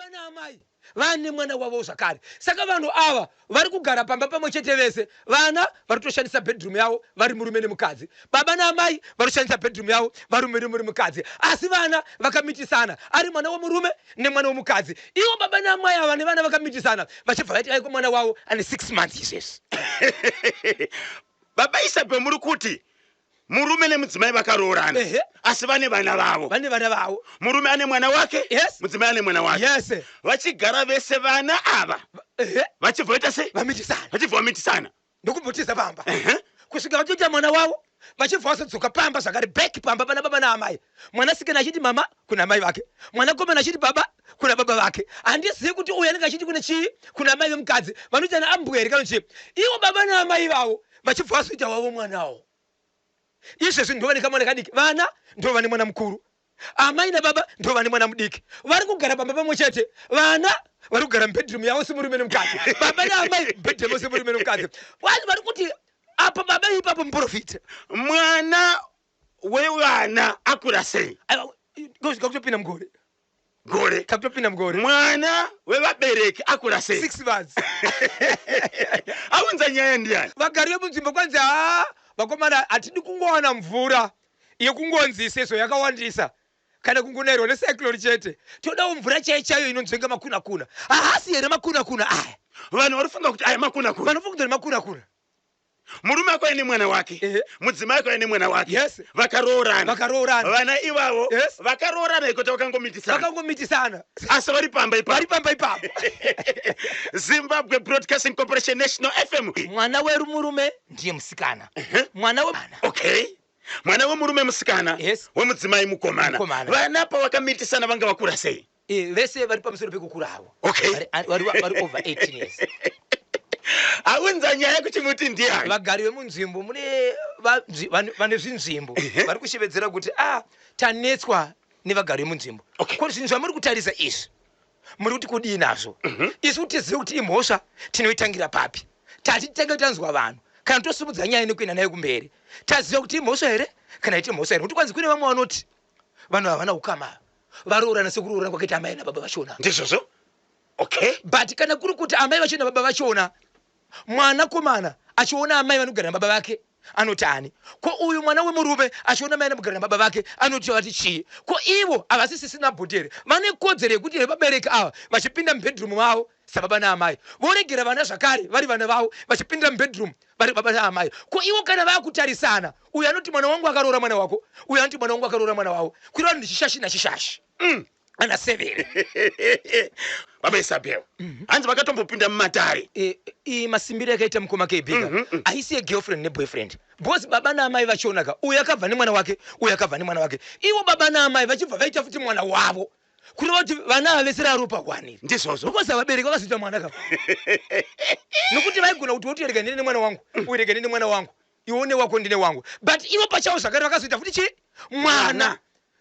Baba naamai vane mwana wavo zvakare. Saka vanhu ava vari kugara pamba pamwe chete vese. Vana vari kutoshandisa bedroom yavo vari murume nemukadzi. Baba naamai vari kushandisa bedroom yavo vari murume nemukadzi. Asi vana vakamitisana, ari mwana wemurume nemwana wemukadzi. Ivo baba naamai ava nevana vakamitisana vachibva vaita aiko mwana wavo ane 6 months izvezvi. Baba Isabel muri kuti murume nemudzimai vakaroorana Ehe. asi vane vana vavo. Vane vana vavo. Murume ane mwana wake, Yes. mudzimai ane mwana wake. Yes. Vachigara vese vana ava Ehe. vachibva vaita sei? Vamitisana. Vachibva vamitisana. Ndokumbotiza pamba. Ehe. Kusvika vatoita mwana wavo vachibva vazodzoka pamba zvakare back pamba pana baba naamai. Mwanasikana achiti mama kuna amai vake. Mwanakomana achiti baba kuna baba vake. Handizivi kuti uyu anenge achiti kune chii kuna amai vemukadzi. Vanoita naambuya here kana chii. Ivo baba naamai vavo vachibva vazoita wavo mwanawo. Izvezvi ndovane kamwana kadiki. Vana ndovane mwana mukuru. Amai nababa ndovane mwana mudiki. Vari kugara pamba pamwe chete. Vana vari kugara mubedroom yavo semurume nemukadzi. Baba naamai mubedroom yavo semurume nemukadzi. Vanhu vari kuti apa baba ipapo muprofita. Mwana wevana akura sei? Aiwa, kusvika kutopinda mugore. Gore. Takutopinda mugore. Mwana wevabereki akura sei? 6 months. Aunza nyaya ndiani? Vagari vemunzvimbo kwanzi haa vakomana hatidi kungowana mvura yekungonzi sezvo yakawandisa kana kungonairwa necyclone chete. Todawo mvura chaiyo chaiyo inonzvenga makuna kuna. Haasi here makuna kuna aya? Vanhu vari kufunga kuti aya makuna kuna. Vanofunga kuti makuna kuna. Murume akauya nemwana wake, Ehe. mudzimai akauya nemwana wake. Yes. Vakaroorana. Vakaroorana. Vana ivavo Yes. vakaroorana ikoti vakangomitisana. Vakangomitisana. Asi vari pamba ipapo. Vari pamba ipapo. Zimbabwe Broadcasting Corporation National FM. Mwana wemurume ndiye musikana. Mwana we Okay. Mwana wemurume musikana, Yes. wemudzimai mukomana. Mukomana. Vana pavakamitisana vanga vakura sei? Vese vari pamusoro pekukura havo. Okay. Vari over 18 years. Aunza nyaya kuti muti ndiani? Vagari vemunzvimbo mune vane zvinzvimbo vari kushevedzera kuti tanetswa nevagari vemunzvimbo. Okay. Ko zvinhu zvamuri kutarisa izvi muri kuti kudii nazvo? Isu kuti tizive kuti imhosva tinoitangira papi. Tati titange tanzwa vanhu kana tosimudza nyaya nekuenda nayo kumberi. Taziva kuti imhosva here kana iti mhosva here? Kuti kwanzi kune vamwe vanoti vanhu havana ukama. Varoorana sekuroorana kwakaita amai nababa vachona. Ndizvozvo? Okay. But kana kuri kuti amai vachona baba vachona, mwanakomana achiona amai vanogara nababa vake anoti ani? Ko uyu mwana wemurume achiona mai anogara nababa vake anoti vati chii? Ko ivo havasisisina bhuti here? Vane kodzero yekuti here vabereki ava vachipinda mubedroom mavo sababa naamai, voregera vana zvakare vari vana vavo vachipindira mubedroom vari baba naamai. Ko ivo kana vakutarisana, uyu anoti mwana wangu akaroora mwana wako, uyu anoti mwana wangu akaroora mwana wavo, kureva kuti ndichishashi nachishashi. Ana severe. Baba Isabel. Hanzi vakatombopinda mumatare. Masimbiro yakaita mukoma KB ka. Haisi yegirlfriend neboyfriend. Because baba naamai vachiona ka, uyu akabva nemwana wake, uyu akabva nemwana wake. Ivo baba naamai vachibva vaita futi mwana wavo. Kureva kuti vana ava vese raropa hwani. Ndizvozvo. Because vabereki vakazoita mwana ka. Nokuti vaigona kuti woti rega ndine nemwana wangu, uyu rega ndine mwana wangu. Iwe une wako ndine wangu. But ivo pachavo zvakare vakazoita futi chii? Mwana.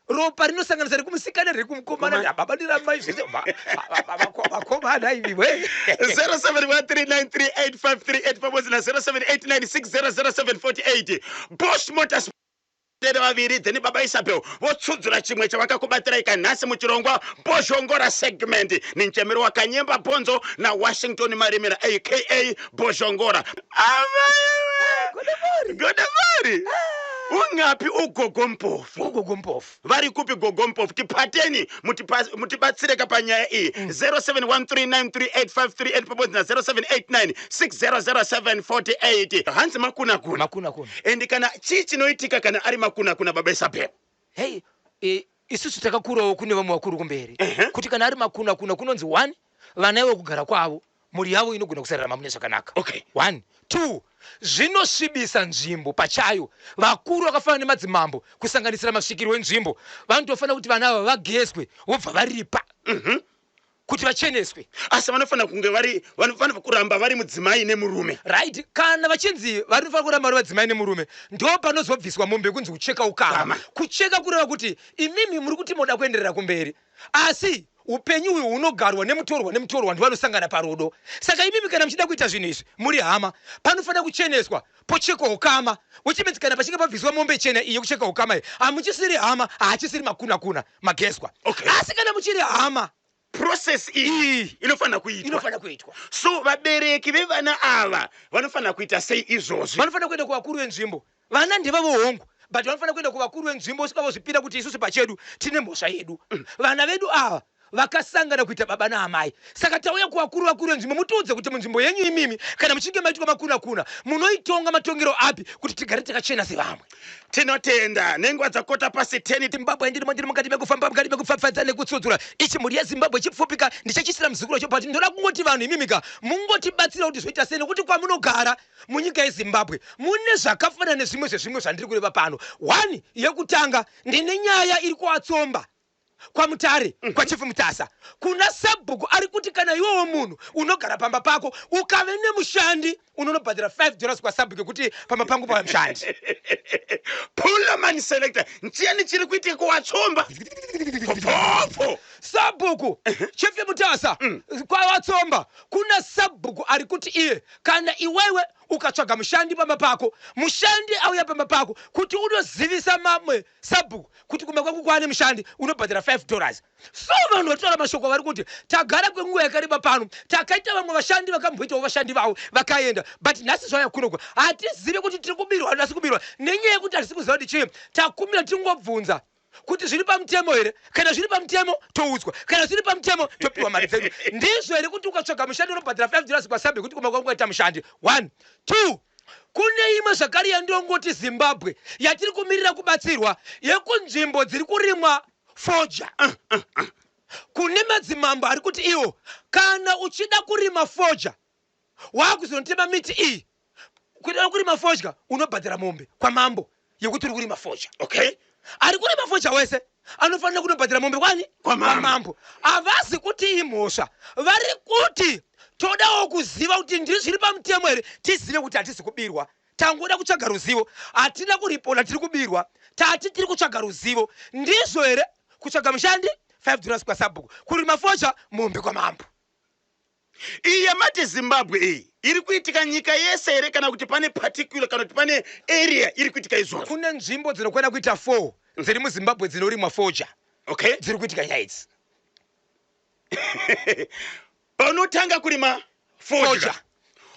Ropa rinosanganisa rekumusikana rekumukomana baba ndiramai zvese vakomana ivi we. 0713938538 pamodzi na 0789600748. Bosch Motors vaviri then baba Isabel votsudzura chimwe chavakakubatirai kanhasi muchirongwa Bhozhongora segment ninchemero wakanyemba Bonzo na Washington Marimira aka Bhozhongora. Godamari. Ungapi ugogo Mpofu? Ugogo Mpofu. Vari kupi gogo Mpofu? Tipateni mutibatsireka panyaya iyi. 0713938538 pamodzi na 0789600748. Hanzi makuna kuna. Makuna kuna. And kana chii chinoitika kana ari makuna kuna baba Isabel? Hey, isusu takakurawo kune vamwe vakuru kumberi. Kuti kana ari makuna kuna kunonzi 1 vana ivo kugara kwavo mhuri yavo inogona kusararama mune zvakanaka. Okay. 1 2 zvinosvibisa nzvimbo pachayo. Vakuru vakafanana nemadzimambo kusanganisira masvikiro enzvimbo vanotofanira kuti vana ava vagezwe vobva varipa. Kuti vacheneswe. Asi vanofanira kunge vari, vanofanira kuramba vari mudzimai nemurume. Right, kana vachinzi vanofanira kuramba vari vadzimai nemurume, ndo panozobviswa mombe kunzi kucheka ukama. Kama. Kucheka kureva kuti imimi muri kuti moda kuenderera kumberi, asi upenyu uyu hunogarwa nemutorwa nemutorwa ndivo vanosangana parudo. Saka imimi kana muchida kuita zvinhu izvi muri hama, panofanira kucheneswa pochekwa ukama, which means kana pachinge pabviswa mombe chena iyi yekucheka ukama iyi, hamuchisiri hama, haachisiri makuna kuna magezwa. Okay. Asi kana muchiri hama, Process iyi inofanira kuitwa. Inofanira kuitwa. So vabereki vevana ava vanofanira kuita sei izvozvi? Vanofanira kuenda kuvakuru venzvimbo. Vana ndevavo hongu, but vanofanira kuenda kuvakuru venzvimbo vosvika vozvipira kuti isusu pachedu tine mhosva yedu. Vana vedu ava vakasangana kuita baba naamai. Saka tauya kuvakuru vakuru venzvimbo mutiudze kuti munzvimbo yenyu imimi kana muchinge maitwa makuna kuna munoitonga matongero api kuti tigare takachena sevamwe. Tinotenda nenguva dzakota pasi 10. Zimbabwe ndirimo ndiri mukati mekufamba mukati mekupfapfadza nekutsudzura ichi mhuri yeZimbabwe chipfupika ndichachisira muzukuru wacho but ndoda kungoti vanhu imimika mungotibatsira kuti zvoita sei nekuti kwamunogara munyika yeZimbabwe mune zvakafanana nezvimwe zvezvimwe zvandiri kureva pano. One yekutanga ndine nyaya iri kuatsomba kwaMutare kwaChief Mutasa kuna sabhuku ari kuti kana iwewo munhu unogara pamba pako ukave nemushandi unonobhadhara 5 dollars kwasabhuku yekuti pamba pangu pava mushandi. Pulaman selector nchiyani chiri kuitika kuwatsomba popoppo. Sabhuku Chief Mutasa kwaWatsomba kuna sabhuku ari kuti iye kana iwewe ukatsvaga mushandi pamba pako mushandi auya pamba pako kuti unozivisa mamwe sabhuku kuti kumba kwangu kwaane mushandi unobhadhara 5 dollars. So vanhu vatotaura mashoko vari kuti tagara kwenguva yakareba pano takaita vamwe vashandi vakamboitawo vashandi vavo vakaenda but nhasi zvauya kunoko hatizive kuti tiri kubirwa hatisi kubirwa nenyaya yekuti hatisi kuziva kuti chii takumbira tingobvunza kuti zviri pamutemo here kana zviri pamutemo toudzwa kana zviri pamutemo topiwa mari dzedu. Ndizvo here kuti ukatsvaga mushandi unobhadhara 5 dollars kwasabhuku kuti kumba kwangu kwaita mushandi? 1 2 Kune imwe zvakare yandongoti Zimbabwe yatiri kumirira kubatsirwa yekunzvimbo dziri kurimwa fodya. Kune madzimambo ari kuti iwo kana uchida kurima fodya wakuzonotema miti iyi kuda kurima fodya unobhadhara mombe kwamambo yekuti uri kurima fodya. Okay. Ari kurima fodya wese anofanira kunobhadhara mombe kwani? Kwamambo. Havazi kuti imhosva, vari kuti todawo kuziva kuti ndiri zviri pamutemo here tizive kuti hatisi kubirwa. Tangoda kutsvaga ruzivo, hatina kuripota tiri kubirwa, tati tiri kutsvaga ruzivo. Ndizvo here kutsvaga mushandi 5 dollars kwasabhuku, kurima fodya mombe kwamambo? Iyi yamati Zimbabwe iyi iri kuitika nyika yese here kana kuti pane particular kana kuti pane area iri kuitika izvozvo? Kune nzvimbo dzinokwana kuita 4 dziri muZimbabwe dzinorimwa fodya. Okay. Dziri kuitika nyaya idzi. Paunotanga kurima fodya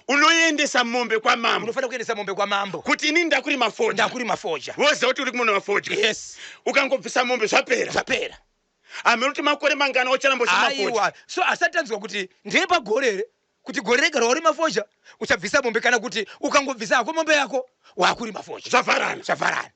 unoendesa mombe kwamambo. Unofanira kuendesa mombe kwamambo. Kuti inini ndakurima fodya. Ndakurima fodya. Woziva kuti uri kumona fodya. Yes. Ukangobvisa mombe zvapera. Zvapera. Hameno kuti makore mangani aucharamba uchirima fodya. Aiwa, so asati tanzwa kuti ndepagore here kuti gore rega rawarima fodya uchabvisa mombe kana kuti ukangobvisa hako mombe yako wakurima fodya. Zvavharana. Zvavharana.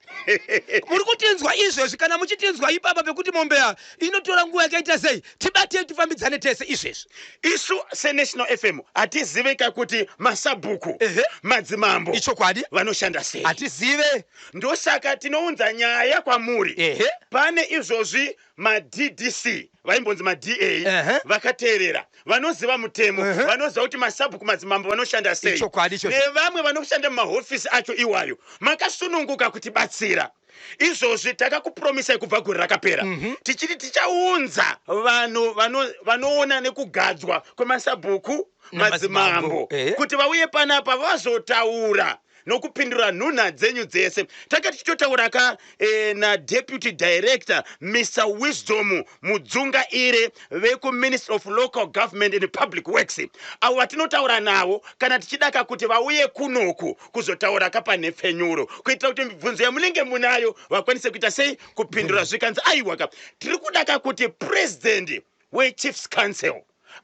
Muri kutinzwa izvezvi kana muchitinzwa ipapa pekuti mombe ya inotora nguva yakaita sei tibatei tifambidzane tese izvezvi. Isu seNational FM hatizive ka kuti masabhuku, madzimambo Ichokwadi. vanoshanda sei. Hatizive. Ndosaka tinounza nyaya kwamuri. Ehe. Pane izvozvi maDDC vaimbonzi maDA Ehe. vakateerera vanoziva mutemo Ehe. vanoziva kuti masabhuku madzimambo vanoshanda sei Ichokwadi ichocho. nevamwe vanoshanda mumahofisi acho iwayo makasununguka kutibatsira izvozvi takakupromisai kubva gore rakapera tichiti tichaunza vanhu vano- vanoona nekugadzwa kwemasabhuku Nemadzimambo. madzimambo Ehe. kuti vauye panapa vazotaura nokupindura nhunha dzenyu dzese. Tanga tichitotaura ka eh, naDeputy Director Mr Wisdom Mudzungaire vekuMinistry of Local Government and Public Works avo vatinotaura navo kana tichidaka kuti vauye kunoku kuzotaura ka panhepfenyuro kuitira kuti mibvunzo yamunenge munayo vakwanise kuita sei kupindura zvikanzi aiwa ka tiri kudaka kuti President weChiefs Council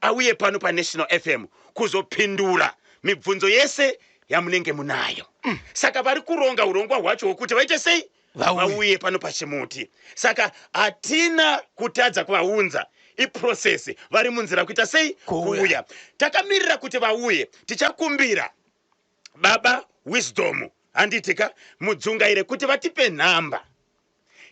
auye pano paNational FM kuzopindura mibvunzo yese yamunenge munayo. Saka vari kuronga urongwa hwacho hwokuti vaite sei? Vauye. Vauye pano pachimuti. Saka hatina kutadza kuvaunza, iprocess, vari munzira kuita sei? Kuuya. Kuuya. Takamirira kuti vauye, tichakumbira baba Wisdom handitika Mudzungaire kuti vatipe nhamba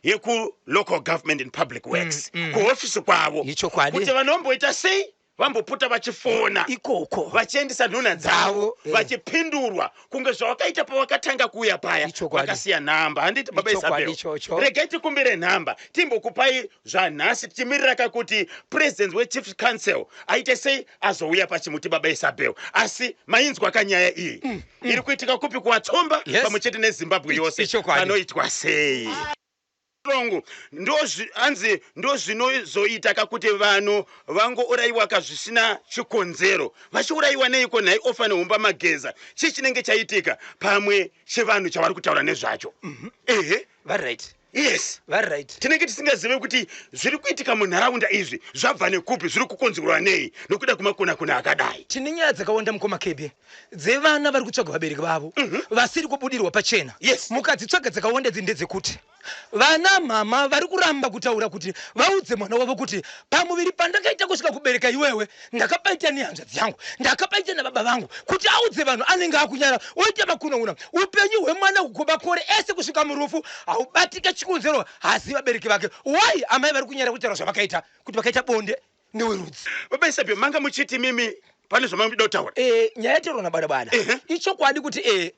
yekulocal government and public works kuhofisi kwavo Ichokwadi. kuti vanomboita sei vambopota vachifona Ikoko. vachiendesa nhunha dzavo Dzavo, eh. vachipindurwa kunge zvawakaita pawakatanga kuuya paya Ichokwadi. vakasiya nhamba handiti baba Ichokwadi Isabel ichocho. regai tikumbire nhamba timbokupai zvanhasi tichimirira kakuti president wechief council aite sei azouya pachimuti baba Isabel asi mainzwa kanyaya iyi iri kuitika kupi kuwatsomba Yes. pamwe chete neZimbabwe yose Ichokwadi. panoitwa sei. Strong ndozvi hanzi ndozvinozoita ka kuti vanhu vangourayiwa ka zvisina chikonzero. Vachiurayiwa neiko nhai Ofa Nehumba Mageza? Chii chinenge chaitika pamwe chevanhu chavari kutaura nezvacho? Ehe. Vari right. Yes. Vari right. Tinenge tisingazive kuti zviri kuitika munharaunda izvi zvabva nekupi, zviri kukonzerwa nei nokuda kwemakunakuna akadai. Tine nyaya dzakawanda mukoma Kebye dzevana vari kutsvaga vabereki vavo vasiri kubudirwa pachena. Yes. Mukadzitsvaga dzakawanda idzi ndedzekuti vana mama vari kuramba kutaura kuti vaudze mwana wavo kuti pamuviri pandakaita kusvika kubereka iwewe ndakapaita nehanzvadzi yangu, ndakapaita nababa vangu, kuti audze vanhu anenge akunyara oita makunakuna. Upenyu hwemwana kugoba kore ese kusvika murufu haubatike chikonzero hazivi vabereki vake. Why amai vari kunyara kutaura zvavakaita kuti vakaita bonde newerudzi? Baba Isabel, manga muchiti mimi pane zvamamuda kutaura. Nyaya yataurwa naBada Bada ichokwadi kuti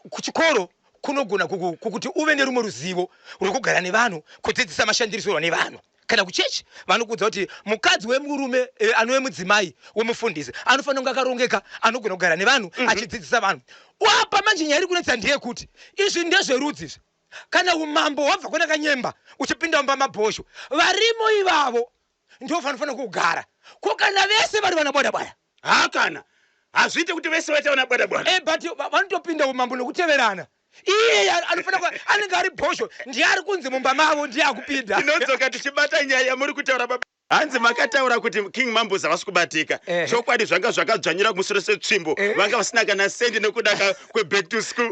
kuchikoro kunogona kukuti uve nerumwe ruzivo rwekugara nevanhu, kudzidzisa mashandirisirwo nevanhu. Kana kuchechi vanokuudza kuti mukadzi wemurume anove mudzimai wemufundisi anofanira kunge akarongeka, anogona kugara nevanhu achidzidzisa vanhu. Wapa manje nyaya iri kunetsa ndeyekuti izvi ndezverudzi izvi. Kana umambo hwabva kuna Kanyemba uchipinda mumba mabhosho, varimo ivavo ndivo vanofanira kugara. Ko kana vese vari vana Bwada Bwada? Ha, kana hazviite kuti vese vaite vana Bwada Bwada. But vanotopinda umambo nekuteverana. Iye anofanira kuva anenge ari bhosho, ndiye ari kunzi mumba mavo ndiye akupinda. Tinodzoka tichibata nyaya yamuri kutaura baba. Hanzi makataura kuti King Mambos havasi kubatika. Chokwadi zvanga zvakadzvanyira kumusoro setsvimbo. Vanga vasina kana sendi nekuda kweback to school.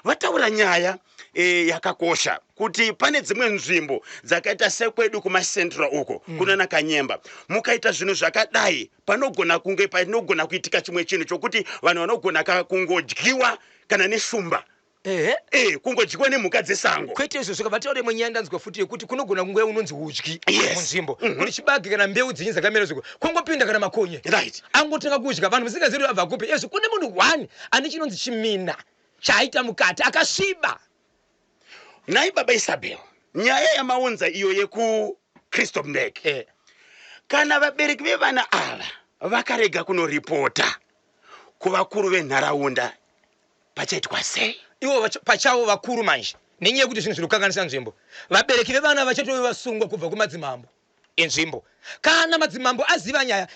Vataura nyaya yakakosha kuti pane dzimwe nzvimbo dzakaita sekwedu kumacentral uko kunana Kanyemba, mukaita zvinhu zvakadai panogona kunge panogona kuitika chimwe chinhu chokuti vanhu vanogona kungodyiwa kana neshumba. Kungodyiwa nemhuka dzesango. Kwete izvozvo, vataura imwe nyaya ndanzwa futi yekuti kunogona kunge unonzi udyi munzvimbo kuri chibage kana mbeu dzinyi dzakamera zviko, kungopinda kana makonye angotanga kudya vanhu musingazivi abva kupi. Ezvo kune munhu one ane chinonzi chimina chaaita mukati akasviba. Nhai baba Isabel, nyaya yamaunza iyo yekuChristopmberg, kana vabereki vevana ava vakarega kunoripota kuvakuru venharaunda pachaitwa sei? Ivo pachavo vakuru manje, nenyaya yekuti zvinhu zviri kukanganisa nzvimbo, vabereki vevana vachatove vasungwa kubva kumadzimambo enzvimbo. Kana madzimambo aziva nyaya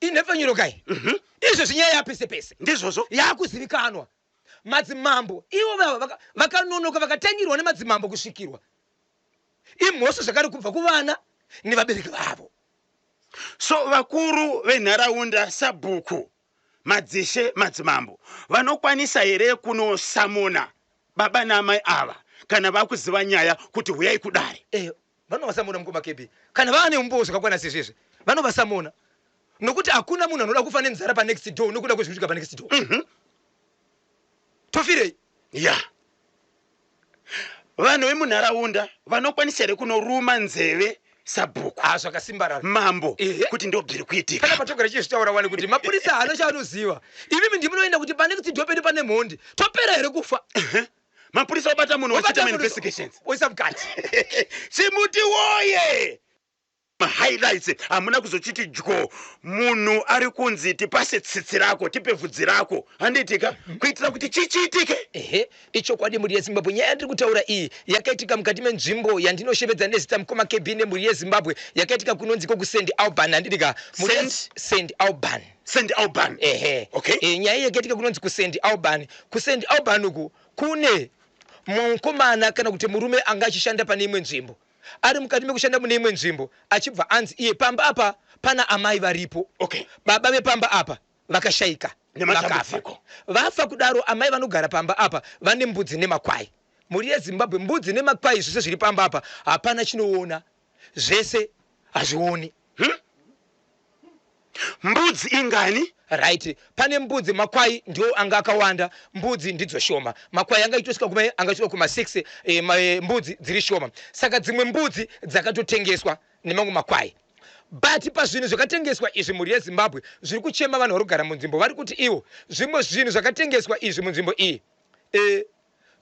inhepfenyuro kai, izvezvi nyaya yapese pese. Ndizvozvo. Yakuzivikanwa. Madzimambo ivo vava vakanonoka vakatangirwa nemadzimambo kusvikirwa. Imhosva zvakare kubva kuvana nevabereki vavo. So vakuru venharaunda, sabhuku, madzishe, madzimambo vanokwanisa here kunosamona baba naamai ava kana vakuziva nyaya kuti huyai kudare? Vanovasamona mukoma Kebi, kana vava neumbowo zvakakwana sezvezvi vanovasamona, nokuti hakuna munhu anoda kufa nenzara panext door nokuda kwezvikuitika panext door. Tofirei? Ya, vanhu vemunharaunda vanokwanisa here kunoruma nzeve sabhuku, Ha, zvakasimbarara. mambo, kuti ndo zviri kuitika? Pana patogara chizvitaura wani kuti mapurisa haana chaanoziva. Imimi ndimunoenda kuti panext door pedu pane mhondi, topera here kufa? Mapurisa obata munhu wachiita mainvestigations. Oisa mukati. Chimuti woye, highlights hamuna kuzochiti dyo. Munhu ari kunzi tipase tsitsi rako, tipe vhudzi rako, handiitika kuitira kuti chichiitike. Ehe, ichokwadi mhuri yeZimbabwe. Nyaya yandiri kutaura iyi yakaitika mukati menzvimbo yandinoshevedza nezita mukoma KB nemhuri yeZimbabwe. Yakaitika kunonzi kokuSt Alban, handidika? St? St Alban. St Alban. Ehe. Okay. Nyaya iyi yakaitika kunonzi kuSt Alban. KuSt Alban uku kune mukomana kana kuti murume anga achishanda pane imwe nzvimbo. Ari mukati mekushanda mune imwe nzvimbo, achibva anzi iye pamba apa pana amai varipo. Baba vepamba apa vakashayika. Nematambudziko. Vakafa. Vafa kudaro, amai vanogara pamba apa vane mbudzi nemakwai. Mhuri yeZimbabwe, mbudzi nemakwai zvese zviri pamba apa hapana chinoona, zvese hazvioni. Mbudzi ingani? Right, pane mbudzi, makwai ndio anga akawanda, mbudzi ndidzo shoma. Makwai anga achitosvika kuma anga achisvika kuma 6, mbudzi dziri shoma. Saka dzimwe mbudzi dzakatotengeswa nemamwe makwai. But pazvinhu zvakatengeswa izvi, mhuri yeZimbabwe, zviri kuchema vanhu vari kugara munzvimbo, vari kuti ivo zvimwe zvinhu zvakatengeswa izvi munzvimbo iyi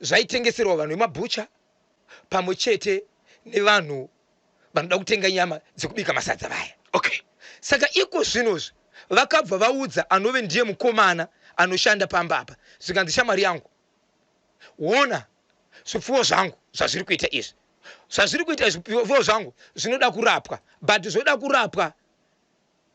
zvaitengeserwa vanhu vemabhucha pamwe chete nevanhu vanoda kutenga nyama dzekubika masadza vaya. Saka iko zvinozvi vakabva vaudza anove ndiye mukomana anoshanda pamba apa, zvikanzi, "Shamwari yangu, wona. Zvipfuwo zvangu zvazviri kuita izvi, zvazviri kuita izvi, zvipfuwo zvangu zvinoda kurapwa, but zvoda kurapwa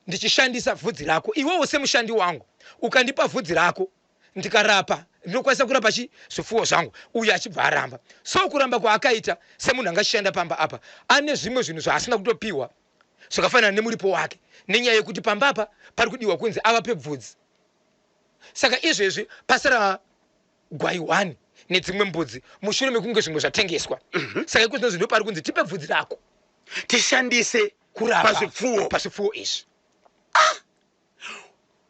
ndichishandisa vhudzi rako iwewo semushandi wangu. Ukandipa vhudzi rako ndikarapa, ndinokwanisa kurapa chi zvipfuwo zvangu. Uyu achibva aramba. So kuramba kwaakaita semunhu anga achishanda pamba apa, ane zvimwe zvinhu zvaasina kutopiwa zvakafanana nemuripo wake, nenyaya yekuti pamba apa pari kudiwa kunzi avape bvudzi. Saka izvezvi pasara gwai 1 nedzimwe mbudzi mushure mekunge zvimwe zvatengeswa. Saka iko zvinonzi ndopari kunzi tipe bvudzi rako tishandise kurapa pazvipfuwo. Pazvipfuwo izvi.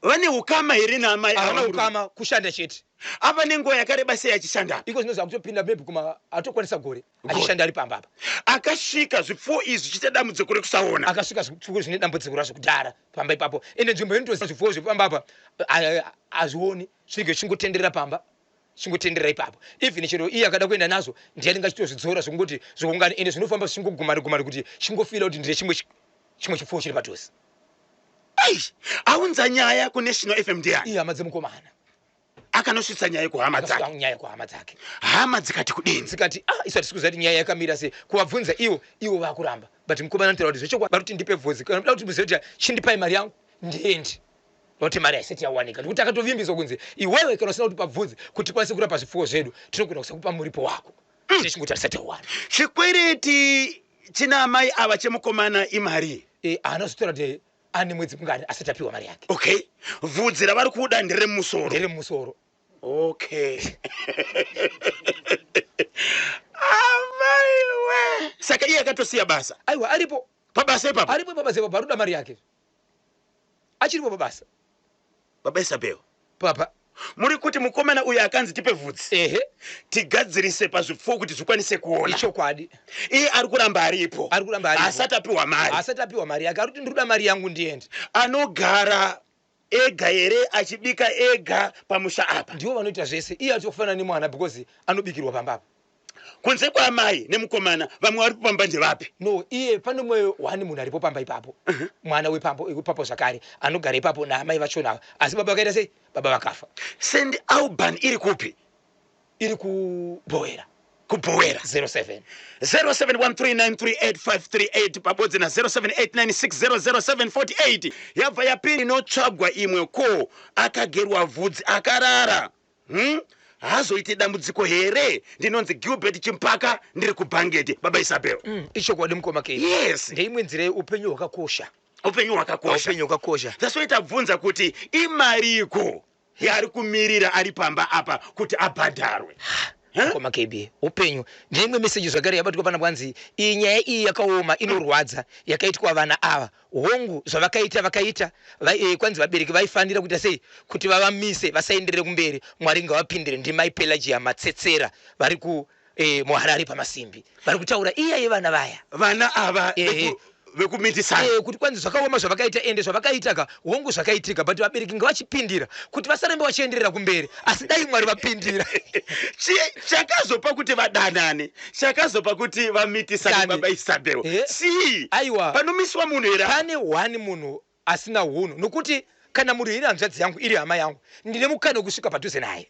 Vane ukama here naamai ava? Havana murume? ukama, kushanda chete. Ava nenguva yakareba sei achishanda apa? Iko zvinonzi akutopinda maybe kuma atokwanisa gore Gore. Achishanda ari pamba apa. Akasvika zvipfuwo izvi zvichiita dambudziko rekusaona. Akasvika zvipfuwo zvine dambudziko razvo kudhara pamba ipapo, ende nzvimbo inotoziva zvipfuwo zvepamba apa hazvioni, zvinenge zvichingotenderera pamba, chingotenderera ipapo. Even chero iye akada kuenda nazvo, ndiye anenge achitozvidzora zvekungoti zviungane, ende zvinofamba zvichingogumana gumana kuti chingofila kuti ndine chimwe chipfuwo chiri padhuze. Ai, aunza nyaya kuNational FM ndiani? Ihama dzemukomana. Akanosvitsa nyaya kuhama dzake. Akasvika nyaya kuhama dzake. Hama dzikati kudini? Dzikati, ah, isu hatisi kuziva kuti nyaya yakamira sei. Kuvabvunza ivo, ivo vakuramba, but mukomana anotaura kuti zvechokwadi vari kuti ndipe bvudzi. Kana muda kuti muzive kuti chindipai mari yangu ndiende, nokuti mari haisati yawanika, nekuti akatovimbiswa kunzi iwewe kana usina kutipa bvudzi kuti tikwanise kurapa zvipfuwo zvedu, tinogona kusakupa muripo wako. Tichingoti hatisati tawana. Chikwereti china amai ava chemukomana imari? Haana kuzotaura kuti ane mwedzi mungani asati apiwa mari yake. Okay, vhudzi ravari kuda nderemusoro? Nderemusoro. Okay, amaiwe, saka iye akatosiya basa? Aiwa, aripo. Pabasa ipapo? Aripo pabasa ipapo, arikuda mari yake, achiripo pabasa. Baba Isabel. Papa. Muri kuti mukomana uyu akanzi tipe vhudzi Ehe. Tigadzirise pazvipfuwo kuti zvikwanise kuona? Ichokwadi. Iye ari kuramba aripo? Ari kuramba aripo. Asati apiwa mari? Asati apiwa mari yake. Ari kuti ndikuda mari yangu ndiende. Anogara ega here, achibika ega pamusha apa? Ndivo vanoita zvese. Iye achitofanana nemwana because anobikirwa pamba apa. Kunze kwaamai nemukomana, vamwe vari pamba ndevapi? No, iye pane umwe one munhu aripo pamba ipapo, mwana wepambo ipapo zvakare, anogara ipapo naamai vachona ava. Asi baba vakaita sei? Baba vakafa. St Alban iri kupi? Iri kuBhowera. KuBhowera. 07. 0713938538 pabodzi na 0789600748. Yabva yapinda inotsvagwa imwe. Ko akagerwa vhudzi akarara, Haazoite dambudziko here? Ndinonzi Gilbert Chimpaka, ndiri kuBhangeti. Baba Isabel. Ichokwadi mukoma Kay. Yes. Ndeimwe nzira yeupenyu hwakakosha. Upenyu hwakakosha. Upenyu hwakakosha. That's why tabvunza kuti imariko yaari kumirira ari pamba apa kuti abhadharwe. Huh? Mukoma KB, upenyu. Ndeimwe meseji zvakare yabatwa pana, kwanzi iyi nyaya iyi yakaoma, inorwadza, yakaitwa vana ava. Hongu, zvavakaita vakaita. Kwanzi vabereki vaifanira kuita sei kuti vavamise vasaenderere kumberi. Mwari ngavapindire. Ndimai Pelagia Matsetsera vari ku muHarare paMasimbi vari kutaura iya yevana vaya. Vana ava vekumitisana. Kuti kwanzi zvakaoma zvavakaita, ende zvavakaita ka, hongu zvakaitika, but vabereki ngavachipindira kuti vasarambe vachienderera kumberi, asi dai Mwari vapindira. Chakazopa kuti vadanane, chakazopa kuti vamitisane, Kani. Baba Isabel, chii? Aiwa. Panomiswa munhu here apa? Pane one munhu asina hunhu, nokuti kana munhu iri hanzvadzi yangu, iri hama yangu, ndine mukana wekusvika padhuze naye,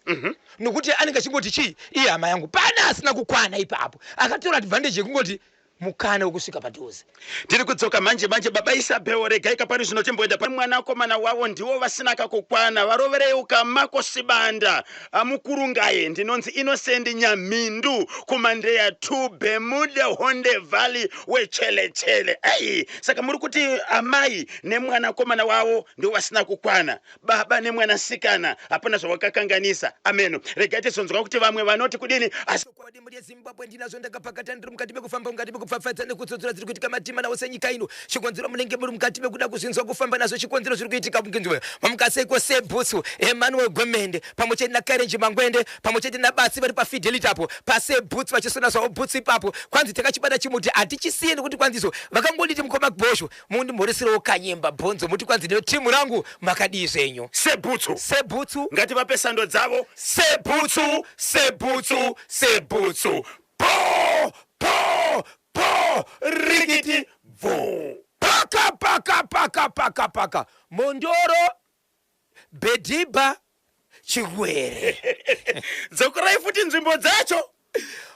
nokuti anenge achingoti chii, iye hama yangu. Pane asina kukwana ipapo akatora advantage yekungoti mukana wekusvika padhuze. Tiri kudzoka manje manje. Baba Isabel, regai kapari zvino timboenda pa mwanakomana wavo. Ndiwo vasina kakukwana, varoverei ukamako Sibanda amukurungaye. Ndinonzi Innocent Nyamhindu kuMandeya 2, Bemude Honde Valley wechelechele. Ei, saka muri kuti amai nemwanakomana wavo ndiwo vasina kukwana, baba nemwanasikana hapana zvavakakanganisa. Ameno, regai tizonzwa kuti vamwe vanoti kudini, asi Chokwadi mhuri yeZimbabwe, ndinazvo ndakapakata, ndiri mukati mekufamba, mukati mekupfapfaidza nekudzodzora dziri kuitika matima nawo senyika ino. Chikonzero munenge muri mukati mekuda kuzvinzwa, kufamba nazvo, chikonzero zviri kuitika mukinzwe. Mamukaseiko sebhutsu Emmanuel Gwemende pamwe chete naKarenji Mangwende pamwe chete naBatsi vari paFidelity apo pasebhutsu vachisona zvavo bhutsu ipapo. Kwanzi takachibata chimuti hatichisiye, nekuti kwanziso vakangonditi mukoma Bhosho mundimhoresirewo Kanyemba Bhonzo, muti kwanzi netimu rangu makadii zvenyu. Sebhutsu. Sebhutsu. Ngativape sando dzavo. Sebhutsu, sebhutsu, sebhutsu, po po po, rikiti bvu. Paka paka paka paka paka, Mondoro Bedhibha Chigwere. Dzokorai futi nzvimbo dzacho.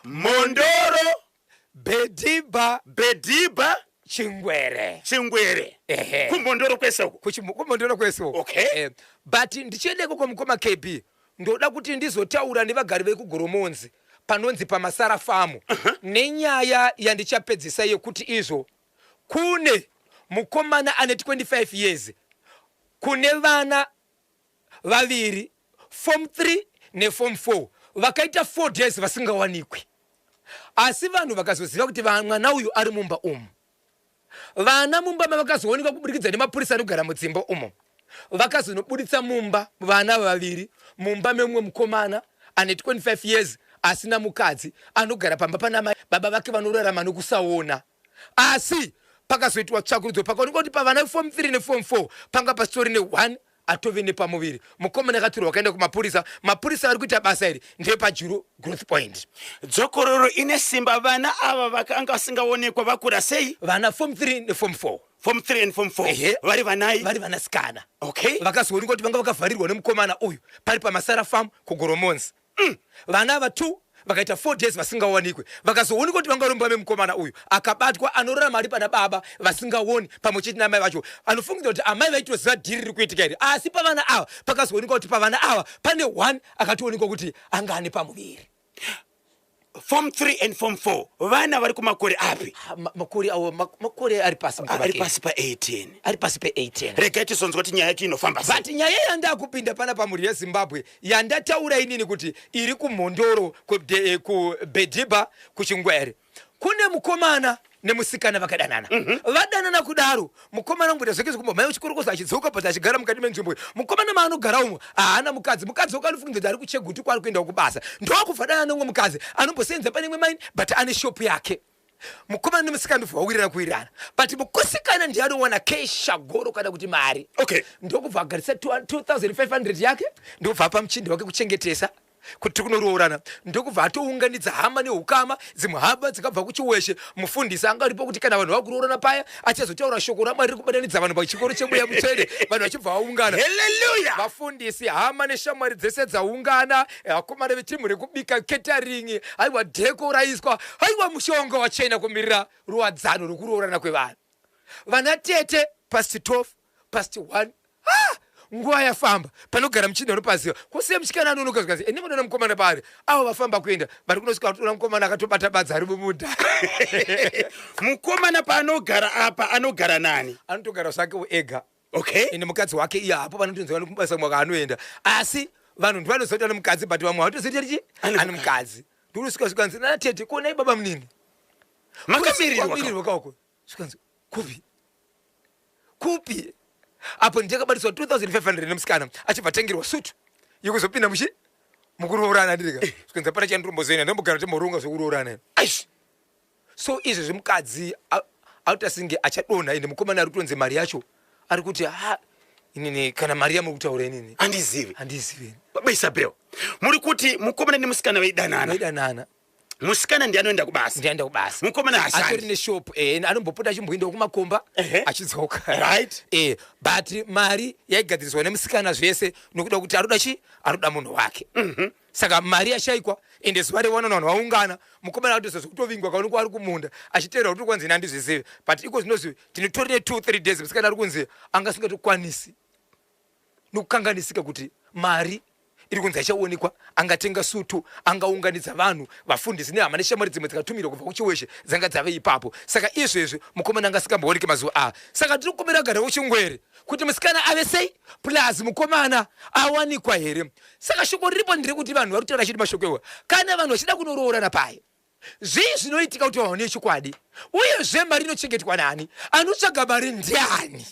Mhondoro. Bedhibha. Bedhibha. Chingwere. Chingwere. Ehe. Kumhondoro kwese uko. Kumhondoro kwese uko. Okay. But ndichiendeko kwamukoma KB, ndoda kuti ndizotaura nevagari vekuGoromonzi panonzi paMasara Farm nenyaya yandichapedzisa yekuti izvo kune mukomana ane 25 years, kune vana vaviri, form 3 neform 4, vakaita 4 days vasingawanikwi, asi vanhu vakazoziva kuti mwana uyu ari mumba umu. Vana mumba mavakazoonekwa kuburikidza nemapurisa anogara mudzimba umo. Vakazonobuditsa mumba vana vaviri mumba memumwe mukomana ane 25 years asina mukadzi, anogara pamba pana mai baba vake vanorarama nokusaona. Asi pakazoitwa tsvakurudzo, pakaonekwa kuti pavana form 3 neform 4 panga pasitori ne1 atove nepamuviri. Mukomana akatorwa, akaenda kumapurisa. Mapurisa ari kuita basa iri ndepaJuru Growth Point. Dzokororo ine simba. Vana ava vakanga vasingaonekwa vakura sei? Vana form 3 neform 4. Form 3 and form 4. Ehe. Vari vanai? Vari vanasikana. Vakazoonekwa kuti vanga vakavharirwa nemukomana uyu pari paMasara Farm kuGoromonzi. Vana ava 2 vakaita 4 days vasingawanikwe, vakazoonekwa kuti vanga vari mumba memukomana uyu akabatwa, anorarama ari pana baba vasingaoni pamwe chete namai vacho. Anofungidzira kuti amai vaitoziva dhiri riri kuitika iri. Asi pavana ava pakazoonekwa kuti pavana ava pane one akatoonekwa kuti anga ane pamuviri. Form 3 and form 4, vana vari kumakore api? Ha, makore awo makore ari pasi ari mukoma. Pasi pa18. Ari pasi pe18. Regai tizonzwa kuti nyaya yacho inofamba sei. But nyaya yandakupinda pana pamhuri yeZimbabwe yandataura inini kuti iri kuMhondoro, kuBedhibha kuChingwere, kune mukomana nemusikana vakadanana. Vadanana kudaro, mukomana kumboita zveke zvekumbomhanya kuchikorokoza achidzoka, but achigara mukati menzvimbo. Mukomana maanogara umo haana mukadzi. Mukadzi wake anofungidzira kuti ari kuChegutu kwaari kuendawo kubasa. Ndokubva danana nemumwe mukadzi anombosenza pane imwe mine, but ane shopu yake. Mukomana nemusikana ndobva vawirirana kuwirirana, but mukusikana ndiye anowana kesha goro kana kuti mari. Ndokubva agarisa 2500 yake, ndokubva apa muchindi wake kuchengetesa kuti kunoroorana. Ndokubva atounganidza hama neukama, dzimwe hama dzakabva kuChiweshe. Mufundisi anga aripo kuti kana vanhu vakuroorana paya achazotaura shoko raMwari riri kubatanidza vanhu pachikoro chemweya mutsvene. Vanhu vachibva vaungana. Haleluya. Vafundisi, hama neshamwari dzese dzaungana, vakomana vetimu rekubika, catering, aiwa, decor raiswa, aiwa, mushonga wachena kumirira ruwadzano rwekuroorana kwevanhu. Vana tete, past 12, past 1, ah, nguva yafamba. Panogara muchinda unopaziva kusiya musikana anonoka. Zvikanzi ende munoona mukomana paari, avo vafamba kuenda vari kunosvika vatora mukomana akatobata badza ari mumunda. Mukomana paanogara apa anogara nani? Anotogara zvake ega. Ende mukadzi wake iye hapo vanotonzi vari kubasa mwaka anoenda, asi vanhu ndivanoziva kuti ane mukadzi, but vamwe havatozivi kuti Ane. Ane mukadzi. Ndikunosvika zvikanzi nana tete, kuonai baba munini. Makamirirwa. Kwamirirwa kauko. Zvikanzi kupi kupi? Apo ndakabatiswa 2500 nemusikana, achibva atengerwa sutu yekuzopinda muchi mukuroorana. Ndirika zvikanzi hapana chanditombozoenda, ndombogara timboronga zvekuroorana. Aish. So izvi zvemukadzi akuita senge achadonha. Ende mukomana ari kutonzi mari yacho ari kuti, ha, inini kana mari yamuri kutaura inini handizivi. Handizivi. Baba Isabel, muri kuti mukomana nemusikana vaidanana? Vaidanana. Musikana ndiye anoenda kubasa? Ndiaenda kubasa. Mukomana atori hashandi? neshop, anombopota achimboendawo kumakomba achidzoka. But mari yaigadziriswa nemusikana zvese nokuda kuti aroda chi aroda munhu wake. Saka mari yashaikwa, ende zuva rewana vanhu vaungana, mukomana akatoza zvekutovingwa kaonekwa ari kumunda achiteerwa kuti kwanzi ine handizvizivi. But iko zvinozvi tinotori ne2 3 days, musikana ari kunzi anga asingatokwanisi nokukanganisika kuti mari iri kunzi achaonekwa angatenga sutu, angaunganidza vanhu, vafundisi nehama neshamwari dzimwe dzikatumirwa kubva kuChiweshe dzanga dzave ipapo. Saka izvezvi mukomana anga asingambooneki mazuva aya. Saka tiri kukumbira gara kuChingwere kuti musikana ave sei, plus mukomana awanikwa here? Saka shoko riripo nderekuti vanhu vari kutaura chiti mashoko iwa, kana vanhu vachida kunoroorana paya, zvii zvinoitika kuti vaone chokwadi? Uyezve mari inochengetwa nani? Anotsvaga mari ndiani?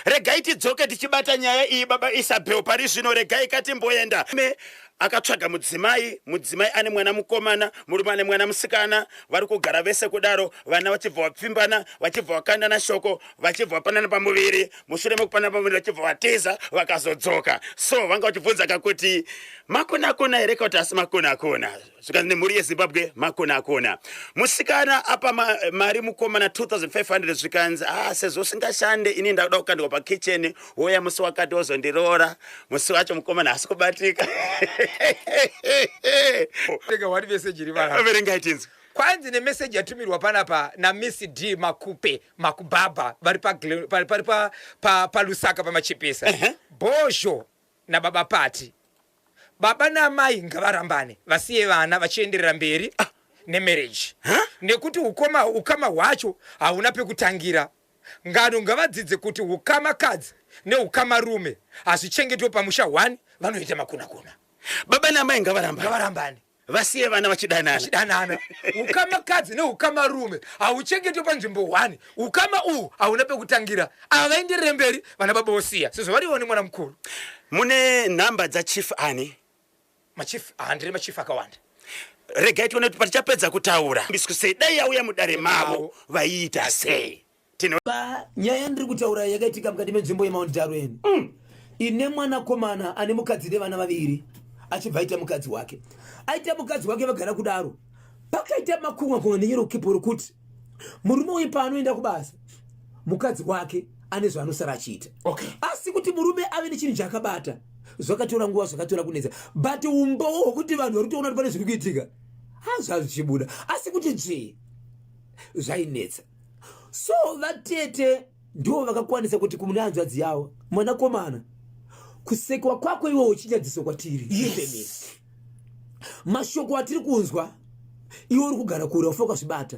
Regai tidzoke tichibata nyaya iyi, baba Isabel. Pari zvino regai katimboenda. Me akatsvaga mudzimai, mudzimai ane mwana mukomana, murume ane mwana musikana. Vari kugara vese kudaro, vana vachibva vapfimbana, vachibva vakandana shoko, vachibva vapanana pamuviri. Mushure mekupanana pamuviri vachibva vatiza, vakazodzoka. So vanga vachibvunza kakuti makonakona here kauti asi makonakona. Zvikanzi nemhuri yeZimbabwe makonakona. Musikana apa mari mukomana 2500. Zvikanzi, ah, sezvo usingashande ini. Ndakuda kukandwa pakitchen, wouya musi wakati wozondiroora. Musi wacho mukomana haasi kubatika. Tega wani message iri panapa. Verengai tinzwe. Kwanzi nemeseji yatumirwa panapa naMiss D Makupe Makubaba vari paGlen- pari pari pa- pa- paLusaka paMachipisa. Bhozho nababa Pati. Baba naamai ngavarambane vasiye vana vachienderera mberi nemarriage. Nekuti ukoma ukama hwacho hauna pekutangira. Ngano ngavadzidze kuti ukama kadzi neukama rume hazvichengetwe pamusha one vanoita makunakuna. Baba naamai ngavarambane. Ngavarambane. Vasiye vana vachidanana. Vachidanana. Ukama kadzi neukama rume hauchengetwe panzvimbo one. Ukama uhu hauna pekutangira. Ava vaenderere mberi vana baba vosiya sezvo varivo nemwana mukuru. Mune nhamba dzachief ani? Machief handire machief akawanda. Regai tione kuti patichapedza kutaura sei dai yauya mudare mavo vaiita sei. Tino Ba, nyaya yandiri kutaura yakaitika mukati menzvimbo yeMount Darwin ine mwanakomana ane mukadzi nevana vaviri achibva aita mukadzi wake. Aita mukadzi wake vagara kudaro. Pakaita makunga kunga nenyero kipo rokuti murume uyu paanoenda kubasa mukadzi wake ane zvaanosara achiita. Okay. Asi kuti murume ave nechinhu chaakabata zvakatora nguva zvakatora kunetsa but umbowo hwekuti vanhu vari kutoona kuti pane zviri kuitika hazvazvi zvichibuda asi kuti dzvii zvainetsa. So vatete ndivo vakakwanisa kuti kumune hanzvadzi yavo, mwanakomana, kusekwa kwako iwe uchinyadziso kwatiri. Yes. Mashoko atiri kunzwa iwe uri kugara kure ufa ukazvibata.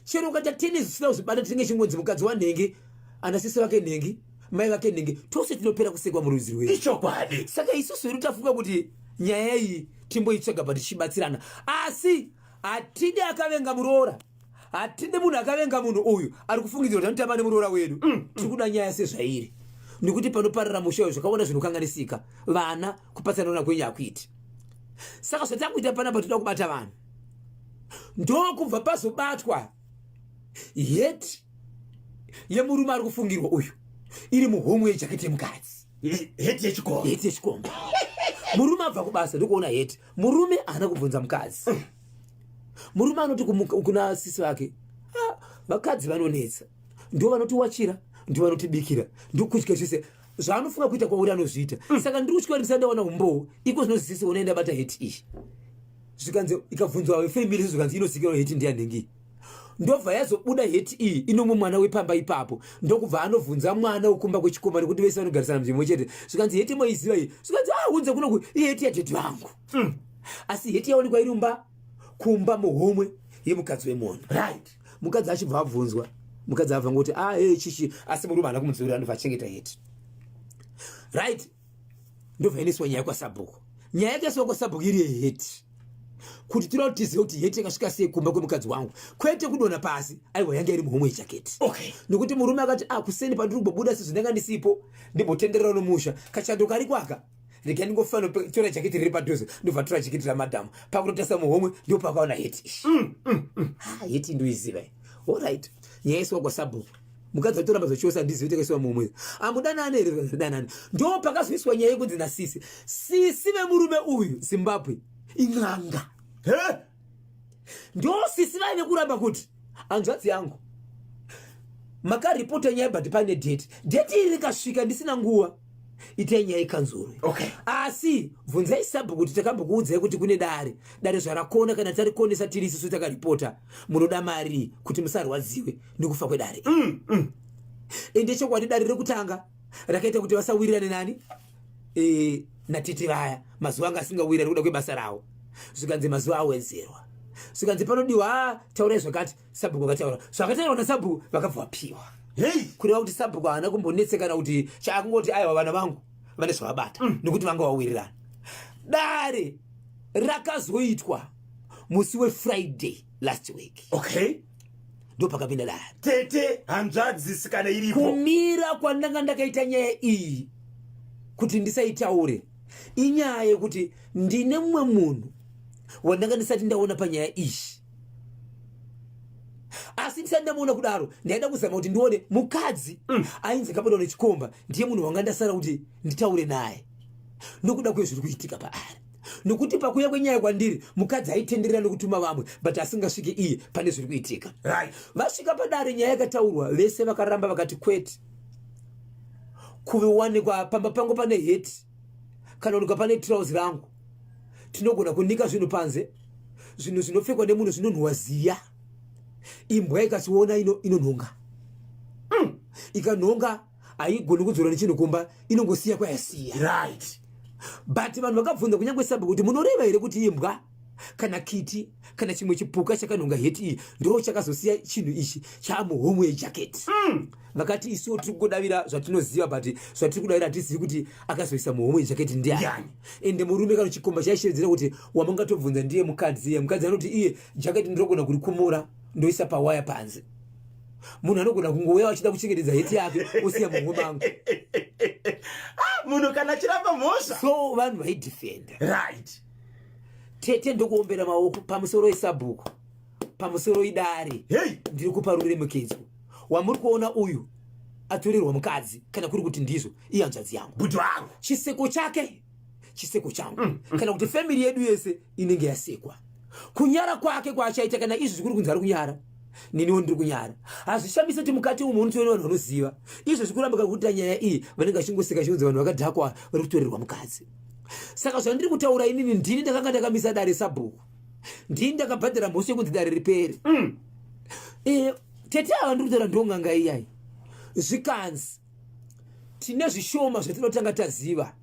Chero ukaita tennis usina kuzvibata tinenge chingonzi mukadzi wanhenge, ana sisi vake nhengi, mai vake nhengi, tose tinopera kusekwa murudzi rwedu. Ichokwadi. Saka isusu hedu tafunga kuti nyaya iyi timboitsvaga pa tichibatsirana. Asi hatidi akavenga muroora. Hatidi munhu akavenga munhu uyu ari kufungidzirwa kuti anotamba nemuroora wedu. Tiri kuda nyaya sezvairi nekuti panoparara musha uyu zvakawanda zvinokanganisika vana kupatsanana kwenyu hakuiti. Saka zvatakuita panapa toda kubata vanhu ndokubva pazobatwa heti yemurume ari kufungirwa uyu iri muhomwe yejaketi yemukadzi. Heti yechikomba. Heti yechikomba. Murume abva kubasa ndokuona heti. Murume haana kubvunza mukadzi. Murume anoti kuna sisi vake, ah, vakadzi vanonetsa, ndo vanotiwachira, ndo vanotibikira, ndokudya zvese zvaanofunga kuita kwauri anozviita. Saka ndiri kutya ndisati ndawana umbowo iko zvinozi sisi unoenda bata heti iyi. Zvikanzi ikabvunzwa vefamily zvikanzi inozikanwa heti ndiyanhingi. Ndobva yazobuda heti iyi inomwe mwana wepamba ipapo ndokubva anovhunza mwana wekumba kwechikomba nekuti vese vanogarisana munzvimbo chete. Zvikanzi heti moiziva iyi? Zvikanzi ah, unze kunoku iheti yatete vangu. Asi heti yaonekwa iri mumba kumba muhomwe yemukadzi wemunhu. Right. Mukadzi achibva abvunzwa, mukadzi abva ngoti ah hey, chichi, asi murume haana kumudzorera ndobva achengeta heti. Right. Ndobva yaendeswa nyaya kwasabhuku. Nyaya yakaiswa kwasabhuku iri yeheti. Kuti tinoda kuti tizive kuti heti yakasvika sei kumba kwemukadzi wangu. Kwete kudonha pasi, aiwa yanga iri muhomwe yejaketi. Okay. Nekuti murume akati ah kuseni pandiri kumbobuda sezvo ndanga ndisipo ndimbotenderera nomusha. Kachando kariko aka. Rega ndingofanotora jaketi riri padhuze ndobva tora jaketi ramadhamu pakutotarisa muhomwe ndipo pakaona heti iyi. Heti ndoiziva iyi. Alright. Nyaya yaiswa kwasabhuku. Mukadzi atoramba zvachose handizivi kuti yakaiswa muhomwe. Amudanane here? Danane. Ndo pakazoiswa nyaya yekunzi nasisi. Sisi vemurume uyu Zimbabwe in'anga. He? Ndo sisi vaive kuramba kuti hanzvadzi yangu makaripota nyaya but pane date. Date iri rikasvika ndisina nguva. Itai nyaya yekanzuru. Okay. Asi bvunzai sabhuku kuti takambokuudzai kuti kune dare. Dare zvarakona kana tarikonesa tiri isusu takaripota. Munoda mari kuti musarwadziwe nekufa kwedare. Ende chokwadi dare rekutanga rakaita kuti vasawirirane nani? Natete vaya mazuva anga asingawirirani kuda kwebasa ravo. Zvikanzi mazuva awedzerwa. Zvikanzi panodiwa taurai zvakati. Sabhuku akataura zvakataurwa nasabhuku vakabva vapiwa. Hey. Kureva kuti sabhuku haana kumbonetsekana kuti chaakungoti aiwa vana vangu vane zvavabata nekuti vanga vawirirana. Dare rakazoitwa musi weFriday last week. Okay. Ndo pakapinda dare. Tete hanzvadzi sikana iripo. Kumira kwandanga ndakaita nyaya iyi kuti ndisaitaure inyaya yekuti ndine mumwe munhu wandanga ndisati ndaona panyaya iyi. Asi ndisati ndamuona kudaro ndaida kuzama kuti ndione mukadzi ainzi akabatwa nechikomba ndiye munhu wanga ndasara kuti nditaure naye nokuda kwezviri kuitika paari. Nokuti pakuuya kwenyaya kwandiri mukadzi aitenderera nokutuma vamwe but asingasviki iye pane zviri kuitika. Right. Vasvika padare nyaya yakataurwa vese vakaramba vakati kwete. Kuwanikwa pamba pangu pane heti kana kuwanikwa pane tirauzi rangu, tinogona kunika zvinhu panze. Zvinhu zvinopfekwa nemunhu zvinonhuwa ziya. Imbwa ikachiona inonhonga. Ikanhonga haigoni kudzora nechinhu kumba, inongosiya kwayasiya. But vanhu vakabvunza kunyange sabhuku kuti munoreva here kuti imbwa kana kiti kana chimwe chipuka chakanhonga heti iyi ndo chakazosiya chinhu ichi chaamuhomwe yejaketi? Vakati isuwo tiri kungodavira zvatinoziva, but zvatiri kudavira hatizivi kuti akazoisa muhomwe yejaketi ndiani. Ende murume kana chikomba chaishevedzera kuti wamungatobvunza ndiye mukadzi. Iye mukadzi anoti iye jaketi ndinogona kurikumura ndoisa pawaya panze. Munhu anogona kungouya achida kuchengetedza heti yake osiya muhomwe mangu. Ah, munhu kana achiramba mhosva. So vanhu vaidefenda. Tete ndokuombera maoko pamusoro esabhuku, pamusoro idare. Ndiri kupa ruremekedzo. Wamuri kuona uyu atorerwa mukadzi, kana kuri kuti ndizvo, ihanzvadzi yangu. Bhuti wangu. Chiseko chake chiseko changu, kana kuti family yedu yese inenge yasekwa. Kunyara kwake kwaachaita, kana izvi zvikuri kunzi ari kunyara, neniwo ndiri kunyara. Hazvishamisi kuti mukati umu unotoona vanhu vanoziva izvo zvikuramba kuita nyaya iyi, vanenge vachingoseka chinonzi vanhu vakadhakwa vari kutorerwa mukadzi. Saka zvandiri kutaura inini, ndini ndakanga ndakamisa dare sabhuku, ndini ndakabhadhara mhosva yekunzi dare ripere. Tete ava ndiri kutaura ndong'anga iyai. Zvikanzi tine zvishoma zvatinotanga taziva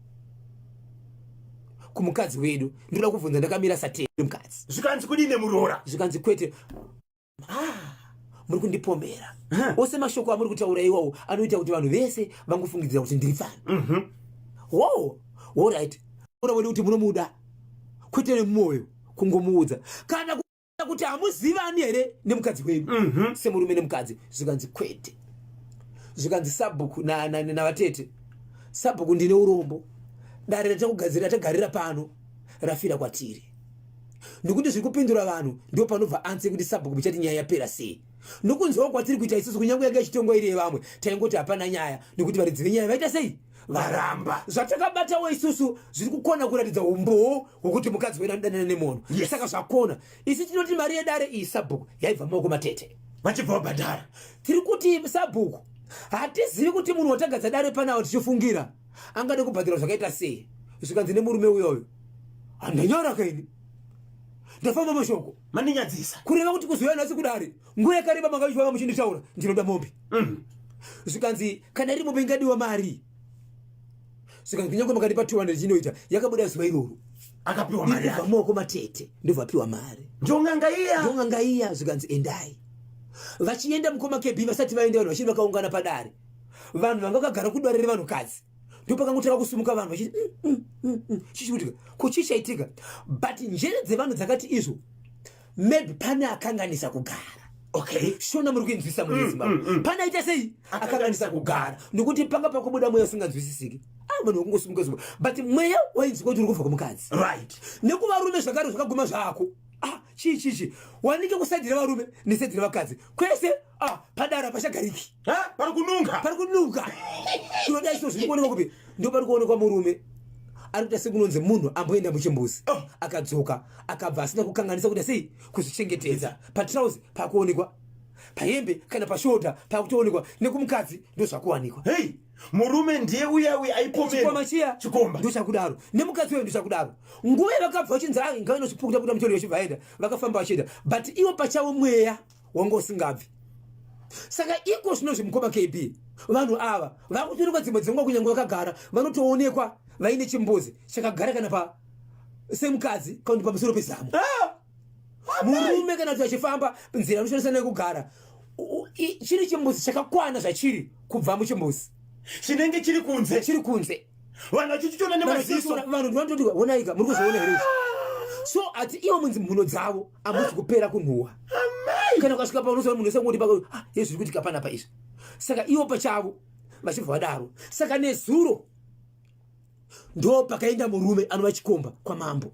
kumukadzi wedu. Ndinoda kubvunza ndakamira satete mukadzi. Zvikanzi kudii nemuroora? Zvikanzi kwete. Ah, muri kundipomera ose mashoko amuri kutaura iwawo anoita kuti vanhu vese vangofungidzira kuti ndiri pfambi. Wo alright, ura wedu kuti munomuda kwete nemwoyo kungomuudza kana kuti hamuzivani here nemukadzi wedu semurume nemukadzi. Zvikanzi kwete. Zvikanzi sabhuku navatete, sabhuku, ndine urombo, dare ratakugadzira tagarira pano rafira kwatiri, nekuti zviri kupindura vanhu ndo panobva anse kuti sabhuku muchati nyaya yapera sei, nokunzwawo kwatiri kuita isusu. Kunyange yanga ichitongwa iri yevamwe, taingoti hapana nyaya nekuti varidzi venyaya vaita sei? Varamba. Zvatakabatawo isusu zviri kukona kuratidza umbowo hwekuti mukadzi wedu anodanana nemunhu. Saka zvakona isi tinoti mari yedare iyi, sabhuku, yaibva mumaoko matete. Vachibva vabhadhara. Tiri kuti sabhuku, hatizivi kuti munhu watagadza dare panawo tichifungira angade kubhadhara zvakaita sei. Zvikanzi nemurume uyoyo, handanyara kaini, ndafamba mashoko. Mandinyadzisa. Kureva kuti kuzouya nhasi kudare, nguva yakareba manga muchifamba muchinditaura, ndinoda mombe. Zvikanzi kana iri mombe ingadiwa mari. Zvikanzi kunyange makandipa 200 chinoita. Yakabuda zuva iroro. Akapiwa mari iri kubva yake. mumaoko matete, ndobva apiwa mari. Ndong'anga iya. Ndong'anga iya. Zvikanzi endai. Vachienda, mukoma KB, vasati vaenda, vanhu vachiri vakaungana padare, vanhu vanga vakagara kudare revanhukadzi, ndopakangotanga kusumuka vanhu vachiti, Chichikuitika ko? Chii chaitika?" But njere dzevanhu dzakati izvo maybe pane akanganisa kugara. Shona muri kuinzwisa muri Zimbabwe? Pane aita sei? Akanganisa kugara, nekuti panga pakubuda mweya usinganzwisisiki. Ah, vanhu vakungosimuka zuva, but mweya wainzwika kuti uri kubva kumukadzi. Nekuvarume zvakare zvakaguma zvako. Ah, chii chichi wanike kuside revarume neside revakadzi kwese. Ah, padara pachagariki. Ha? Pari kununga. Pari kunuka. Tinodai so zviri kuonekwa kupi? Ndo pari kuonekwa murume ari kuita sekunonzi munhu amboenda muchimbuzi. Oh. Akadzoka, akabva asina kukanganisa kuita sei kuzvichengetedza. Patrauzi pakuonekwa, pahembe kana pashoda pakutoonekwa, nekumukadzi ndo zvakuwanikwa. Hei, murume ndiye uya uya aipomerwa. Chikomba chiya. Chikomba. Ndochakudaro, nemukadzi uyo ndochakudaro. Nguva yavakabva vachinzi ngavanochipukuta pukuta mutori, vachibva vaenda, vakafamba vachienda, but ivo pachavo mweya wanga usingabvi. Saka iko zvino zvemukoma KB, vanhu ava vakutoonekwa dzimwe dzenguva kunyange vakagara, vanotoonekwa vaine chimbuzi chakagara kana pa semukadzi kana kuti pamusoro pezamu. Ah! Murume kana kuti achifamba nzira anoshandisa nekugara, chiri chimbuzi chakakwana zvachiri kubva muchimbuzi. Chinenge chiri kunze. Chiri kunze. Vanhu vachichiona nemaziso. Vanhu vanototi, "Onaika, muri kuzviona here izvi?" So ati ivo munzi mhuno dzavo hamuzi kupera kunhuhwa. Kana ukasvika paunozoona munhu wese ngoti paka, "Ah, ye zviri kuitika panapa izvi." Saka ivo pachavo vachibva vadaro. Saka nezuro ndo pakaenda murume anova chikomba kwamambo,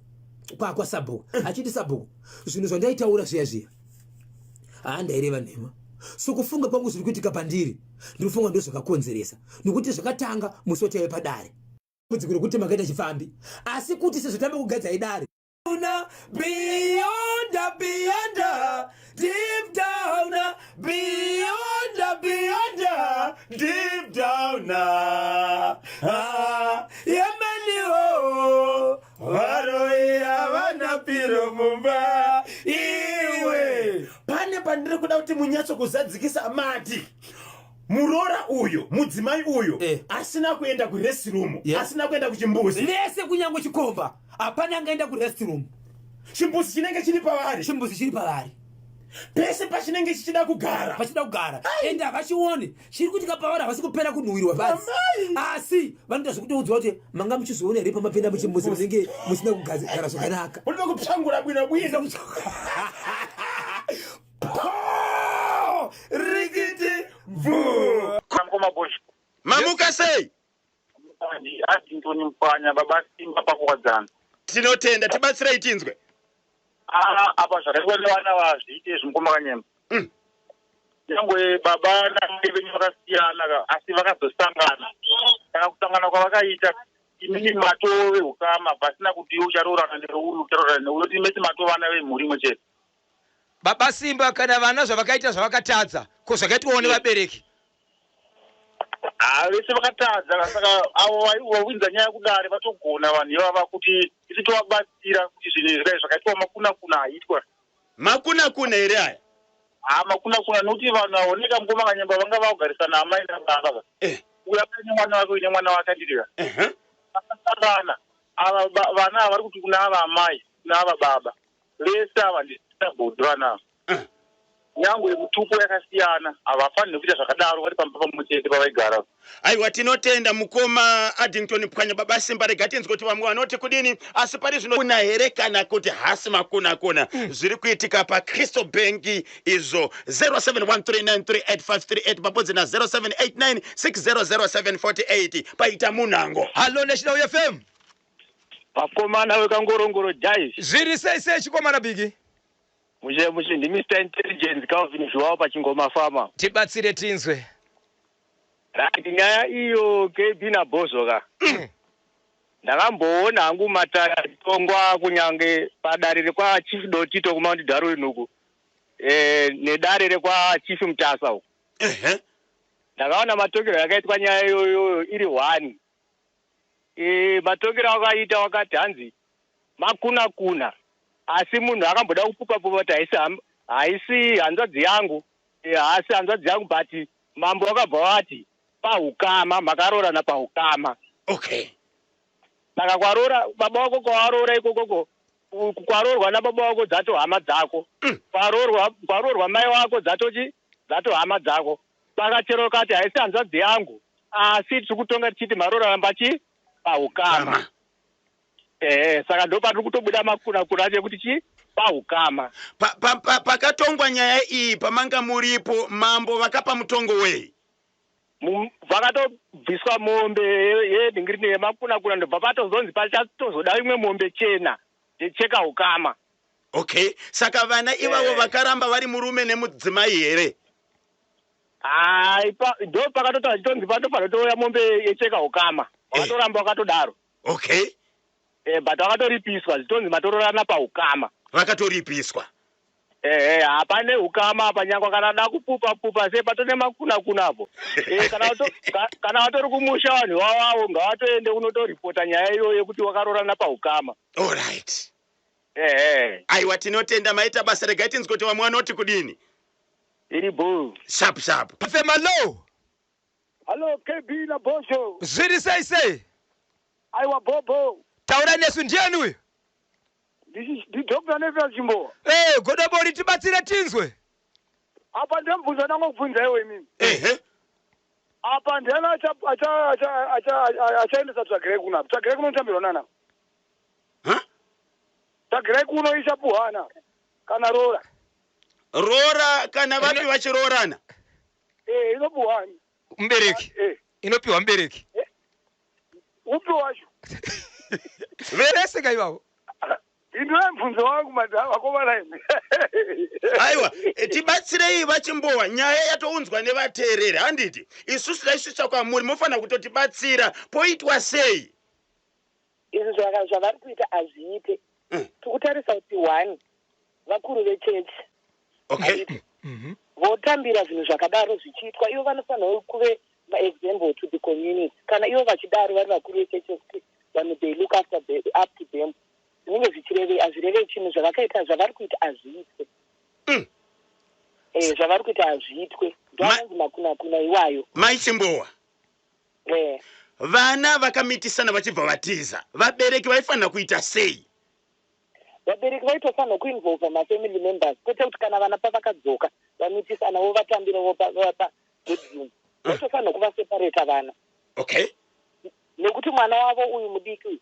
kwasabhuku, achiti, "Sabhuku, zvinhu zvandaitaura zviya zviya, haa, ndaireva nhema. So kufunga kwangu zviri kuitika pandiri, ndinofunga ndo zvakakonzeresa, nokuti zvakatanga musi wataive padare. Dambudziko rekuti makaita chifambi, asi kuti sezvo tamba kugadzai dare beyond, beyond, deep down, beyond, beyond, deep down. Ah, yemeniwo varoi havana piro mumba iwe. Pane pandiri kuda kuti munyatso kuzadzikisa mati muroora uyu, mudzimai uyu asina kuenda kurestroom, asina kuenda kuchimbuzi. Vese kunyange chikomba hapana angaenda kurestroom. Chimbuzi chinenge chiri pavari. Chimbuzi chiri pavari. Pese pachinenge chichida kugara. Pachida kugara. Ende havachioni chiri kuitika pavari, havasi kupera kunhuwirwa basi. Amai. Asi vanoita zvekutoudzwa kuti manga muchizoona here pamapinda muchimbuzi munenge musina kugara zvakanaka. Unoda kutsvangura bwino bwino. Po! Rikiti bvu. Mukoma Bosho. Mamuka sei? Addington Mupwanya, baba Simba pakuwadzana. Tinotenda, tibatsirei tinzwe. Ah, apa zvakaitwa nevana vazviite zvimukoma Kanyemba. Nyangwe baba namai venyu vakasiyana ka, asi vakazosangana. Saka kusangana kwavakaita, imimi matove ukama pasina kuti ucharoorana neuyu, ucharoorana neuyu, kuti mese matovana vemhuri imwe chete. Baba Simba, kana vana zvavakaita zvavakatadza, ko zvakaitwawo nevabereki? Ha, vese vakatadza. Saka avo vawinza nyaya kudare vatogona vanhu ivava kuti isu tovabatsira kuti zvinhu izvi zvakaitwa makuna kuna haitwa. Makuna kuna here aya? Ha, makuna kuna, nokuti vanhu aoneka mukoma Kanyemba vanga vakugarisana amai nababa ka. Uyu aine mwana wake, uine mwana wake, anditi ka? Vakasangana ava vana ava vari kuti kuna ava amai, kuna ava baba, vese ava ndisabhodhi vana ava. Nyangwe mutupo yakasiyana, havafaniri kuita zvakadaro vari pamba pamwe chete pavaigara. Aiwa, tinotenda mukoma Addington Pwanya, baba Simba. Rega tinzwe kuti vamwe vanoti kudini. Asi pari zvino kuna here kana kuti hasi makuna kuna zviri kuitika paCrystal Bank izvo? 0713938538 pabodzi na 0789600748 paita munhango. Hallo, National FM. Vakomana vekangorongoro jais. Zviri sei sei, chikomana Bigi? Mushe mushe, ndiMr Intelligence Calvin Zhuwao pachingoma fama. Tibatsire tinzwe. Right, nyaya iyo KB naBhozo ka, ndakamboona hangu matare achitongwa kunyange padare rekwaChief Dotito kuMount Darwin uku nedare rekwaChief Mutasa uku. Ndakaona matongero yakaitwa nyaya iyoyo iri one. Matongero akaita wakati hanzi makuna kuna, asi munhu akamboda kupupa pupa kuti haisi hanzvadzi yangu, haasi hanzvadzi yangu, but mambo wakabva wati pahukama makaroorana pahukama. Saka kwaroora baba wako, kwawaroora ikokoko, kwaroorwa nababa wako dzato hama dzako, kwaroorwa mai wako dzatochi dzato hama dzako. Saka chero kati haisi hanzvadzi yangu, asi tiri kutonga tichiti maroorana pachi pahukama. Kama. Saka ndo patiri kutobuda makuna kuna acho ekuti chi pahukama. Pakatongwa nyaya iyi pamanga muripo, mambo vakapa mutongo wei? Vakatobviswa mombe yenhingirini yemakuna kuna, ndobva patozonzi pachatozoda imwe mombe chena yecheka ukama. Okay, saka vana ivavo vakaramba vari murume nemudzimai here? Hai, ndo pakatota chitonzi patofanotouya mombe yecheka ukama, vakatoramba vakatodaro. But vakatoripiswa zvitonzi matororana paukama. Vakatoripiswa. Ehe, hapane ukama apa, nyangwe kana da kupupa pupa sei patone makuna kunapo. Kana vatori kumusha vanhu ivavavo ngavatoende kunotoripota nyaya iyoyo yekuti wakarorana paukama. Alright. Ehe. Aiwa, tinotenda, maita basa. Regai tinzwe kuti vamwe vanoti kudini. Iri bho. Sharp sharp. Femalo. Hallo KB na Bosho. Zviri sei sei? Aiwa bobo. Taura nesu, ndiani uyu? Ndi Dr. Nefa Chimbo. Godobori, tibatsire tinzwe. Apa ndemubvunza ndangokubvunza iwe imimi. Apa ndiani achaendesa tsvagirai kuno apa? Tsvagirai kuno notambirwa nana. Huh? Tsvagirai kuno ichapuhwana kana roora. Roora kana vapi vachiroorana? Inopuhwani. Mubereki. Inopiwa mubereki. Upi wacho? Vese kaivavo. Indura mubvunzo wangu madha vakomana imi. Aiwa, tibatsirei vachimbowa, nyaya yatounzwa nevateereri, handiti? Isusu taisvitsa kwamuri, mofanira kutotibatsira. Poitwa sei? Izvi zvavari kuita hazviite. Tikutarisa kuti one, vakuru vechechi votambira zvinhu zvakadaro zvichiitwa, ivo vanofanira kuve maexample to the community. Kana ivo vachidaro vari vakuru vechechi vekuti vanhu they look after the, up to them, zvinenge zvichirevei? Hazvirevei chinhu. Zvavakaita, zvavari kuita hazviitwe. Zvavari kuita hazviitwe. Ndoanonzi makunakuna iwayo. Mai Chimbowa. Vana vakamitisana vachibva vatiza, vabereki vaifanira kuita sei? Vabereki vaitofanira kuinvolva mafamily members, kwete kuti kana vana pavakadzoka vamitisana vovatambira vovapa bedroom. Vaitofanira kuvaseparata vana. Nekuti mwana wavo uyu mudiki uyu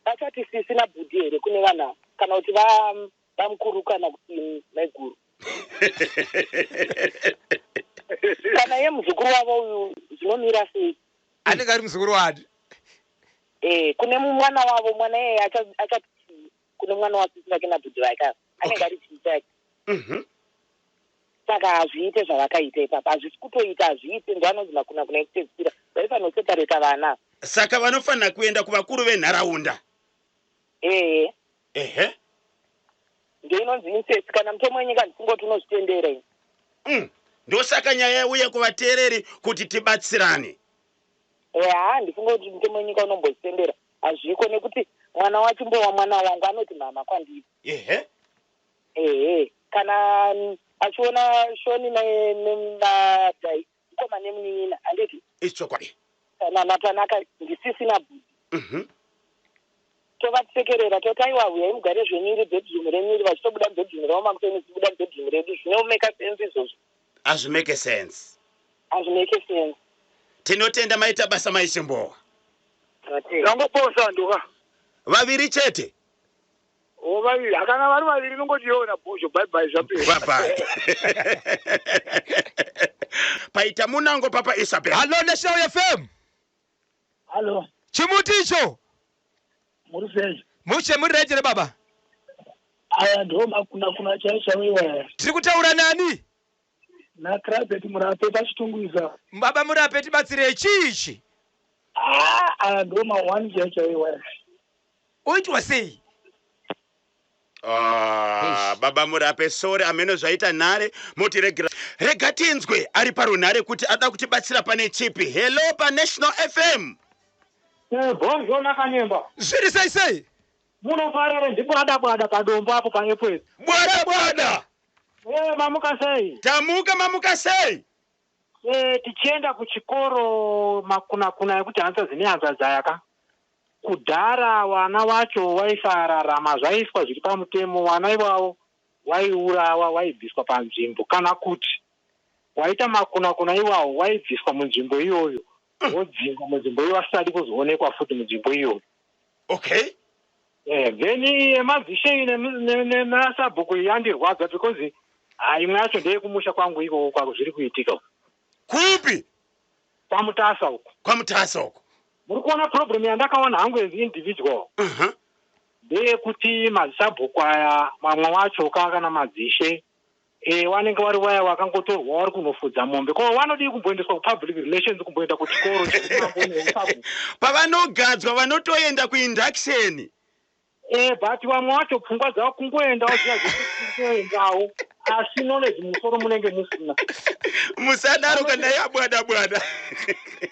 achati sisi nabhudhi here kune vanhu ava, kana kuti vamukuru kana kuti maiguru, kana iye muzukuru wavo uyu zvinomira sei? Anenge ari muzukuru wadi. Kune mwana wavo, mwana iyeye achati chii kune mwana wasisi vake nabhudhi vake ava? Anenge ari chii chake? Saka hazviite zvavakaita ipapa, hazvisi kutoita, hazviite. Ndo anonzi makunakuna ekupedzisira. Vaifanira kuseparata vana. Saka vanofanira kuenda kuvakuru venharaunda. Ehe. Ndo inonzi incest. Kana mutemo wenyika ndisingoti unozvitendera ini. Ndosaka nyaya yauya kuvateereri kuti tibatsirane. Eha, ndisingoti mutemo wenyika unombozvitendera, hazviko, nekuti mwana waChimbowa mwana wangu, anoti mama kwandiri. Ehe, kana achiona Shoni nemadhai, mukoma nemunin'ina, handiti? Ichokwadi. Kana naTanaka ndisisina bhudhi. Tovasekerera toti, "Aiwa, uyai mugare zvenyu, iri bedroom renyu iri." Vachitobuda mubedroom ravo makuseni, tichibuda mubedroom redu. Zvinomake sense izvozvo? Hazvimake sense. Hazvimake sense. Tinotenda, maita basa maiChimbowa. Tangoposa ndoka. Vaviri chete. O, vaviri hakana, vari vaviri nongoti yona bhozho, bye bye, zvapera. Bye bye. Paita munango papa Isabel. Hallo, National FM. Hallo. Chimuti icho. Muri sei? Mushe, muri right here baba? Aya ndo makuna kuna chaiwo chaiwo iwaya. Tiri kutaura nani? NaCrabet Murape paChitungwiza. Baba Murape, tibatsirei, chii ichi? Ah, aya ndo ma1 chaiwo chaiwo iwaya. Oitwa sei? Ah, baba Murape, sorry, ameno zvaita nhare, motiregera. Rega tinzwe ari parunhare kuti ada kutibatsira pane chipi. Hello, paNational FM. Bonzo naKanyemba. Zviri sei sei? Munofarere ndibwada bwada padombo apo paEpworth. Bwada bwada. Mamuka sei? Tamuka, mamuka sei? Tichienda kuchikoro, makunakuna ekuti hanzvadzi nehanzvadzi ayaka kudhara, vana wacho waisararama. Zvaiswa zviri pamutemo, vana ivavo waiurawa, waibviswa panzvimbo. Kana kuti waita makunakuna iwawo, waibviswa munzvimbo iyoyo, wodzingwa munzvimbo iyo, asisadi kuzoonekwa futi munzvimbo iyoyo. Then yemadzishe nemasabhuku yandirwadza because ha, imwe yacho ndeyekumusha kwangu ikoko kwako zviri kuitika uku. Kupi? KwaMutasa uku. KwaMutasa uku. Muri kuona problem yandakaona hangu as individual ndeyekuti madzisabhuku aya, mamwe wacho ka kana madzishe, vanenge vari vaya vakangotorwa vari kunofudza mombe. Ko vanodii kumboendeswa kupublic relations, kumboenda kuchikoro chekumambo neusabhuku? Pavanogadzwa vanotoenda kuinduction. But vamwe vacho pfungwa dzavo kungoendawo zviya zvekuti kungoendawo, asi knowledge musoro munenge musina. Musadaro kana yabwada bwada.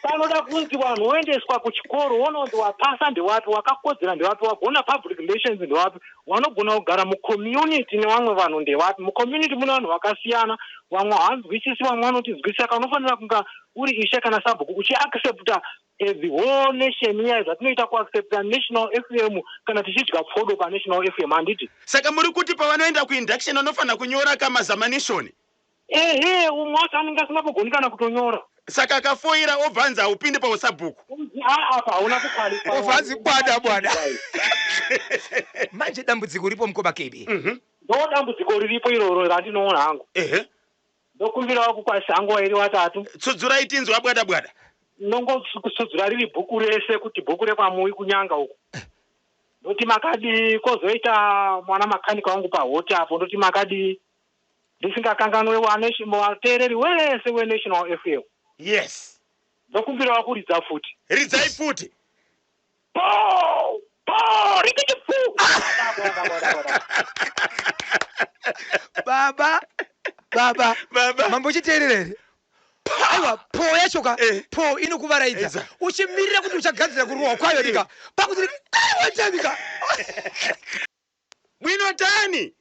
Panoda kunzi vanhu voendeswa kuchikoro, wononzi wapasa ndewapi, wakakodzera ndewapi, wagona public relations ndewapi, wanogona kugara mucommunity nevamwe vanhu ndewapi. Mucommunity mune vanhu vakasiyana, vamwe havanzwisisi, vamwe vanotinzwisisa. Saka unofanira kunga uri ishe kana sabhuku uchiaccepta the whole nation iya, zvatinoita kuaccepta National FM kana tichidya pfodo paNational FM, handiti? Saka muri kuti pavanoenda kuinduction vanofanira kunyora kamazamanishoni? Ehe, umwe wacho anenge asingambogoni kana kutonyora. Saka akafoira obvanzi haupinde pausabhuku. Apa hauna kuqualify. Obvanzi bwada bwada. Manje dambudziko ripo, mukoma Kebi. Ndo dambudziko riripo iroro randinoona hangu. Ndokumbirawo kukwasisa hangu wairi watatu. Tsudzurai tinzwa, bwada bwada. Nongosudzura riri bhuku rese kuti bhuku rekwaMui kunyanga uku. Ndoti makadii? Kwozoita mwana makanika wangu pahoti apo, ndoti makadii? Ndisingakanganwe vateereri wese weNational FM. Ndokumbirawo kuridza futi. Ridzai futi. Po po rikichipu. Baba, baba. Baba. Mambochiteerera here? Aiwa, po yacho ka, Eh. po inokuvaraidza Edza. uchimirira kuti uchagadzira kurohwa kwayo nika pakuti aiwa tamika. Bwino tani.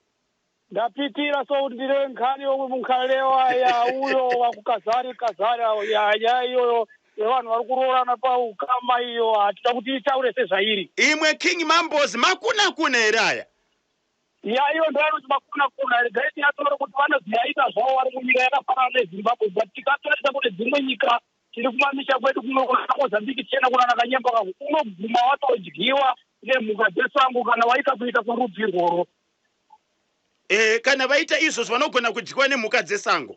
Ndapitira so kuti ndire nkhani yomwe munkhalewa ya uyo wakukazari kazari ya ya iyoyo yevanhu vari kuroorana paukama iyo, hatida kuti itaure sezvairi. Imwe King Mambos, makuna kuna here aya? Ya, iyo ndoyanoti makuna kuna. Regai tinyatore kuti vanoziyaita zvavo vari munyika yakafanana neZimbabwe, but tikatarisa kune dzimwe nyika tiri kumamisha kwedu kumwe kuna Mozambiki, tichienda kuna Nakanyemba kako, unoguma watodyiwa nemhuka dzesango kana waita kuita kwerudzi irworwo. Kana vaita izvozvo vanogona kudyiwa nemhuka dzesango.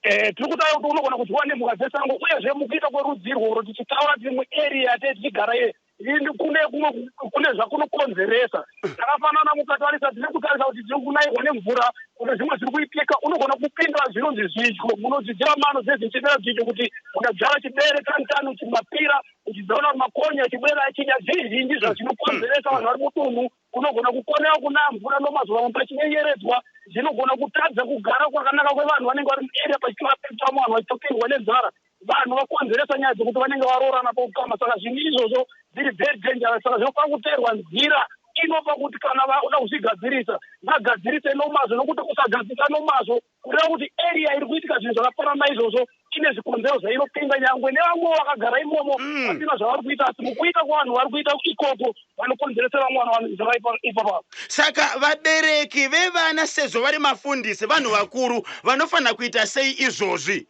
Tiri kutaura kuti unogona kudyiwa nemhuka dzesango, uyezve mukuita kwerudzi irworwo tichitaura tiri muarea te tichigara iye ini kune kumwe kune zvakunokonzeresa zvakafanana. Mukatarisa, tiri kutarisa kuti tiri kunayirwa nemvura, kune zvimwe zviri kuitika. Unogona kupinda zvinonzi zvidyo, munodzidzira mano dzezvichimera zvidyo kuti ukadyara chibere tani tani uchimapira uchidziona makonya achibwera achidya zvizhinji zvazvinokonzeresa. Vanhu vari mudunhu unogona kukonewa kunaya mvura nomazuva mamwe pachinyenyeredzwa, zvinogona kutadza kugara kwakanaka kwevanhu vanenge vari muarea, pachitoapetamo vanhu vachitopindwa nenzara, vanhu vakonzeresa nyaya dzekuti vanenge varoorana paukama. Saka zvinhu izvozvo zviri very dangerous. Saka zvinofanira kuteerwa nzira inopa kuti kana vakuda kuzvigadzirisa vagadzirise nomazvo, nokuti kusagadzirisa nomazvo kureva kuti area iri kuitika zvinhu zvakafanana naizvozvo ine zvikonzero zvainopinda, nyangwe nevamwewo vakagara imomo vasina zvavari kuita, asi mukuita kwavanhu vari kuita ikoko vanokonzeresa vamwe vanhu vanhu ipapapo. Saka vabereki vevana, sezvo vari mafundisi, vanhu vakuru, vanofanira kuita sei izvozvi?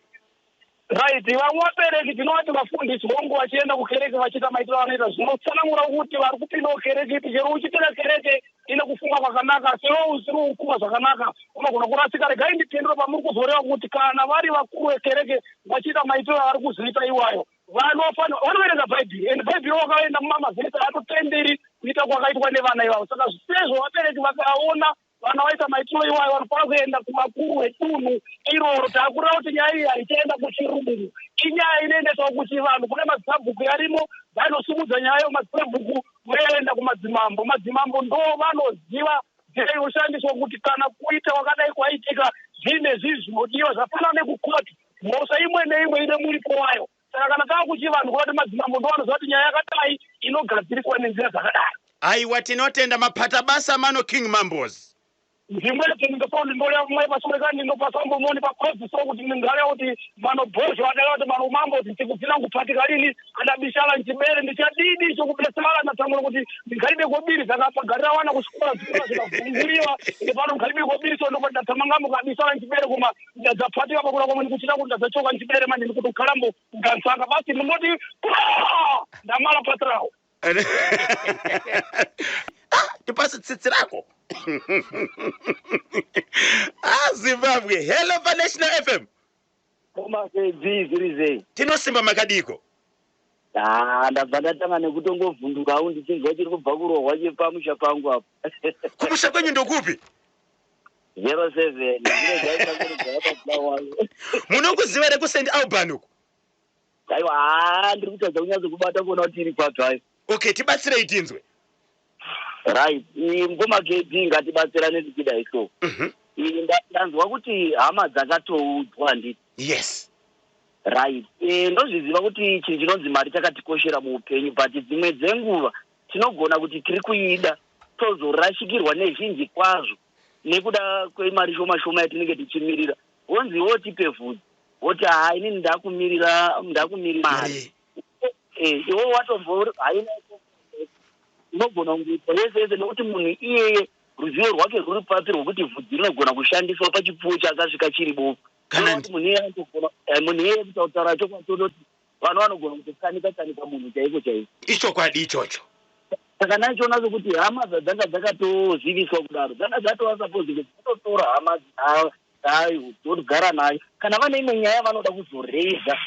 Right, vamwe vabereki tinovati vafundisi, hongu, vachienda kukereke vachiita maitiro avanoita, zvinotsanangura kuti vari kupindawo kereke ipi. Chero uchipinda kereke ine kufunga kwakanaka, asi iwe usiri kufunga zvakanaka unogona kurasika. Regai ndipindure pamuri kuzoreva kuti kana vari vakuru vekereke vachiita maitiro avari kuzoita iwayo, vanofanira vanoverenga Bhaibheri, and Bhaibheri wakaenda mumamavhesi haatotenderi kuita kwakaitwa nevana ivavo. Saka sezvo vabereki vakaona vana vaita maitiro iwayo, vanofanira kuenda kuvakuru vedunhu iroro. Takureva kuti nyaya iyi haichaenda kuchirungu, inyaya inoendeswa kuchivanhu. Kune madzibhuku yarimo, vanosimudza nyaya yomadzibhuku voenda kumadzimambo. Madzimambo ndo vanoziva nzira inoshandiswa kuti kana kuita kwakadai kwaitika, zvine zvinhu zvinodiwa. Zvafanana nekukoti, mhosva imwe neimwe ine muripo wayo. Saka kana taa kuchivanhu, kuva kuti madzimambo ndo vanoziva kuti nyaya yakadai inogadziriswa nenzira dzakadai. Aiwa, tinotenda, mapata basa mano, King Mambos. Zvimwete ndinofana ndinouya mwe pasoreka ndinopasambomoni pakozi, so kuti ndingareva kuti manobhozho adava kuti manomambo kuti tikudzina kupatika rini adabishala nchibere ndichadidi chokubesala ndatangura kuti ndingaribe kobiri dzakapagarira wana kuchikora, zvikora zvikavhunguriwa ende pano ngaribe kobiri, so ndopati ndatamangamo kabisala nchibere kuma ndadzapatika pakura kwamwe ndikuchita kuti ndadzachoka nchibere manje ndikuti ukalambo ngansanga basi ndinoti ndamala patrawo. Ah, tipasi tsitsi rako. Ah, Zimbabwe, hello paNational FM. Komasedzi, zviri sei? Tinosimba, makadiko? Ah, ndabva ndatanga nekutongovhundukawo ndichinzwa chiri kubva kurohwa chepamusha pangu apo. Kumusha kwenyu ndokupi? 07 ndinogaisakurigaa. Munokuziva here kuSt Alban uku? Aiwa, haa, ndiri kutadza kunyatso kubata kuona kuti iri kwapi hayo. Okay, tibatsirei tinzwe. Right, ngoma KB, ngatibatsirane tichidai so. Ndanzwa kuti hama dzakatoudzwa, handiti? Yes. Right, ndozviziva kuti chinhu chinonzi mari chakatikoshera muupenyu, but dzimwe dzenguva tinogona kuti tiri kuida tozorashikirwa nezhinji kwazvo nekuda kwemari shoma shoma yatinenge tichimirira. Wonzi wotipe vhudzi, woti haa, inini ndakumirira mari. Mari. Iwe watobva haina, unogona kungoita yese yese nekuti munhu iyeye ruzivo rwake rwuri papi rwokuti vhudzi rinogona kushandiswa pachipfuwo chakasvika chiri bofu? Kana Kuti munhu iyeye anogona, munhu iyeye, kutaura chokwadi, tototi vanhu vanogona kutokanika kanika munhu chaiko chaiko. Ichokwadi ichocho. Saka nachiona sekuti hama dzadzanga dzakatoziviswa kudaro dzanga dzatova suppose kuti dzitotora hama dzayo dzogara nayo. Kana vane imwe nyaya vanoda kuzoreidza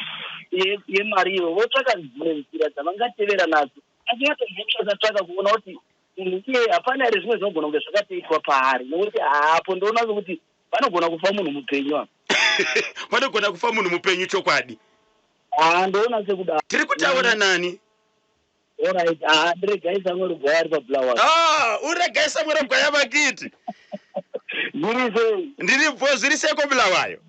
yemari iyo, votsvaka dzimwe nzira dzavangatevera nadzo, asi vatozotsvaka kuona kuti munhu iye hapana here zvimwe zvinogona kunge zvakatoitwa paari, nekuti hapo ndoona sekuti vanogona kufa munhu mupenyu apa. Panogona kufa munhu mupenyu, chokwadi. Haa, ndoona sekudaro. Tiri kutaura nani? Alright, haa, ndiregai Samuel Gwaya ari paBulawayo. Ah, uregai Samuel Gwaya vakiti. Zviri sei? Ndiripo, zviri seko Bulawayo?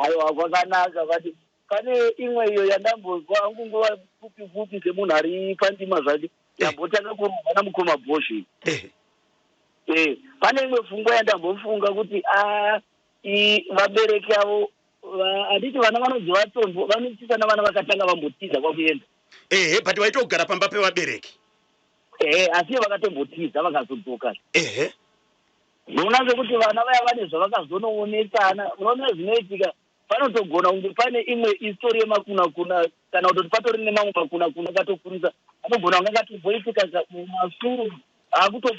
Aiwa, kwakanaka, vati. Pane imwe iyo yandambonzwa hangu nguva pfupi pfupi semunhu ari pandima zvake, yambotanga kurongwa namukoma Bhoshi. Pane imwe pfungwa yandambofunga kuti a vabereki avo handiti vana vanonzi vatombo vanoitisa navana vakatanga vambotiza kwakuenda. Ehe, but vaitogara pamba pevabereki. Ehe, asi ivo vakatombotiza vakazodzoka. Unoona sekuti vana vaya vane zvavakazonoonesana. Unoona zvinoitika, panotogona kunge pane imwe istori yemakuna-kuna, kana kutoti patori nemamwe makuna-kuna akatokurisa anogona kunge akatomboitika mumasuru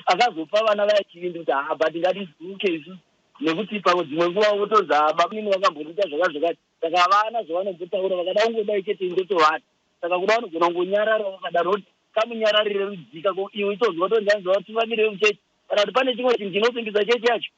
akazopa vana vaya chivindi kuti haa, but ngatidzuke isusu, nekuti pamwe dzimwe nguva votonzi haa, bamunini vakambondiita zvakati zvakati. Saka vana zvavanongotaura vakada kungodai chete ndotovata. Saka kuda vanogona kungonyarara vakadaro, kuti kamunyararire rudzika ko iwe itozwa kuti ndanzi vatungamiriri vemuchechi, kana kuti pane chimwe chinhu chinosimbisa chechi yacho.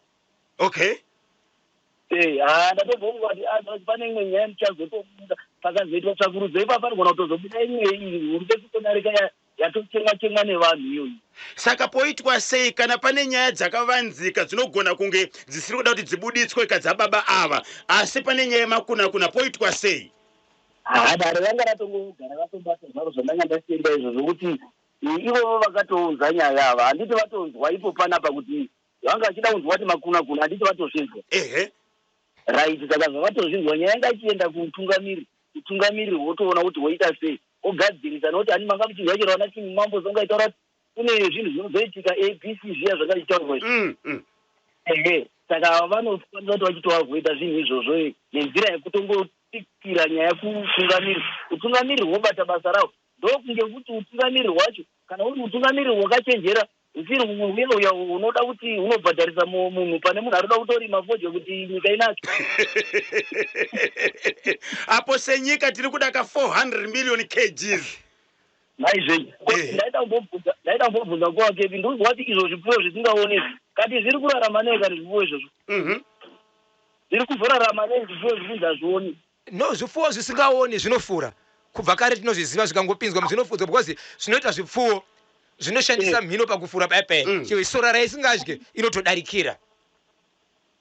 Haa, ndatombonga kuti ah, pane imwe nyaya ndichazotobuda pakazoitwa tsvakurudzo ipapo, panogona kutozobuda imwe hurumbe kutodarika yatochemwa chemwa nevanhu iyoyi. Saka poitwa sei kana pane nyaya dzakavanzika dzinogona kunge dzisiri kuda kuti dzibuditswe kadzababa ava, asi pane nyaya yemakuna-kuna, poitwa sei? Haa, dare ranga ratongogara ratobata zvaro zvandanga ndasenda izvo, zvokuti ivovo vakatounza nyaya ava, handiti vatonzwa ipo panapa kuti vanga vachida kunzwa kuti makuna kuna, handiti vatozvinzwa? Ehe. Right, saka zvavatozvinzwa, nyaya yanga ichienda kuutungamiri, utungamiriri hwotoona kuti woita sei, ogadzirisa, nokuti hani manga muchinzwa chero vana King Mambo zongaitaura kuti kune zvinhu zvinozoitika abc zviya zvanga zvichitaurwa izvi. Ehe, saka vanofanira kuti vachitoavoida zvinhu izvozvo nenzira yekutongopikira nyaya kuutungamiriri, utungamiriri hwobata basa rawo, ndokunge kuti utungamiriri hwacho kana uri utungamiriri hwakachenjera, usiri uya uya unoda kuti unobhadharisa munhu pane munhu ari kuda kutorima fodya kuti nyika inake. Apo senyika tiri kuda ka 400 million kgs. Naizvei ndaida kumbobvunza kuwakepi, ndikuzwa kuti izvo zvipfuyo zvisingaoneki kati zviri kurarama nei? Kati zvipfuyo izvozvo zviri kuzorarama nei, zvipfuyo zvikunzi hazvioni? No, zvipfuwo zvisingaoni zvinofura. Kubva kare tinozviziva, zvikangopinzwa zvinofudzwa, because zvinoita zvipfuwo zvinoshandisa mhino pakufura paipai. Sora raisingadye inotodarikira.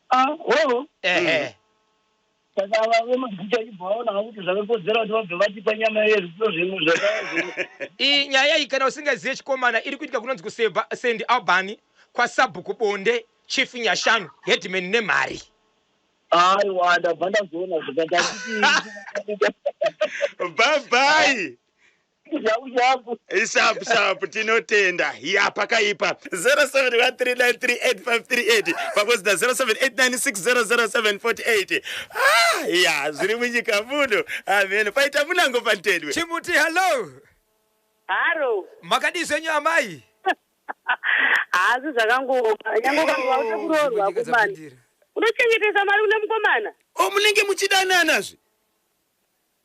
Ah, hoho. Ehe. Saka ava vemabhucha achibva vaona kuti zvakakodzera kuti vabve vatipa nyama yezvipfuyo zvinhu zvaka Iyi nyaya iyi, kana usingazive chikomana, iri kuitika kunonzi kuSeba St Albany, kwasabhuku Bonde, Chief Nyashanu, headman nemari. Aiwa, ndabva ndazoona zvikati. Bye bye. Zvangu zvangu. Sharp sharp, tinotenda. Ya, pakaipa. 0713938538 pamwedzi na 0789600748. Ah, ya, zviri munyika muno, amen, paita munango pantedwe. Chimuti, hello. Haro. Makadii zvenyu amai? Haasi zvakangooma, nyange ukanzi wauda kuroorwa Nyika kumana dzapindira. Unochengetesa mari une mukomana. O, munenge muchidananazve?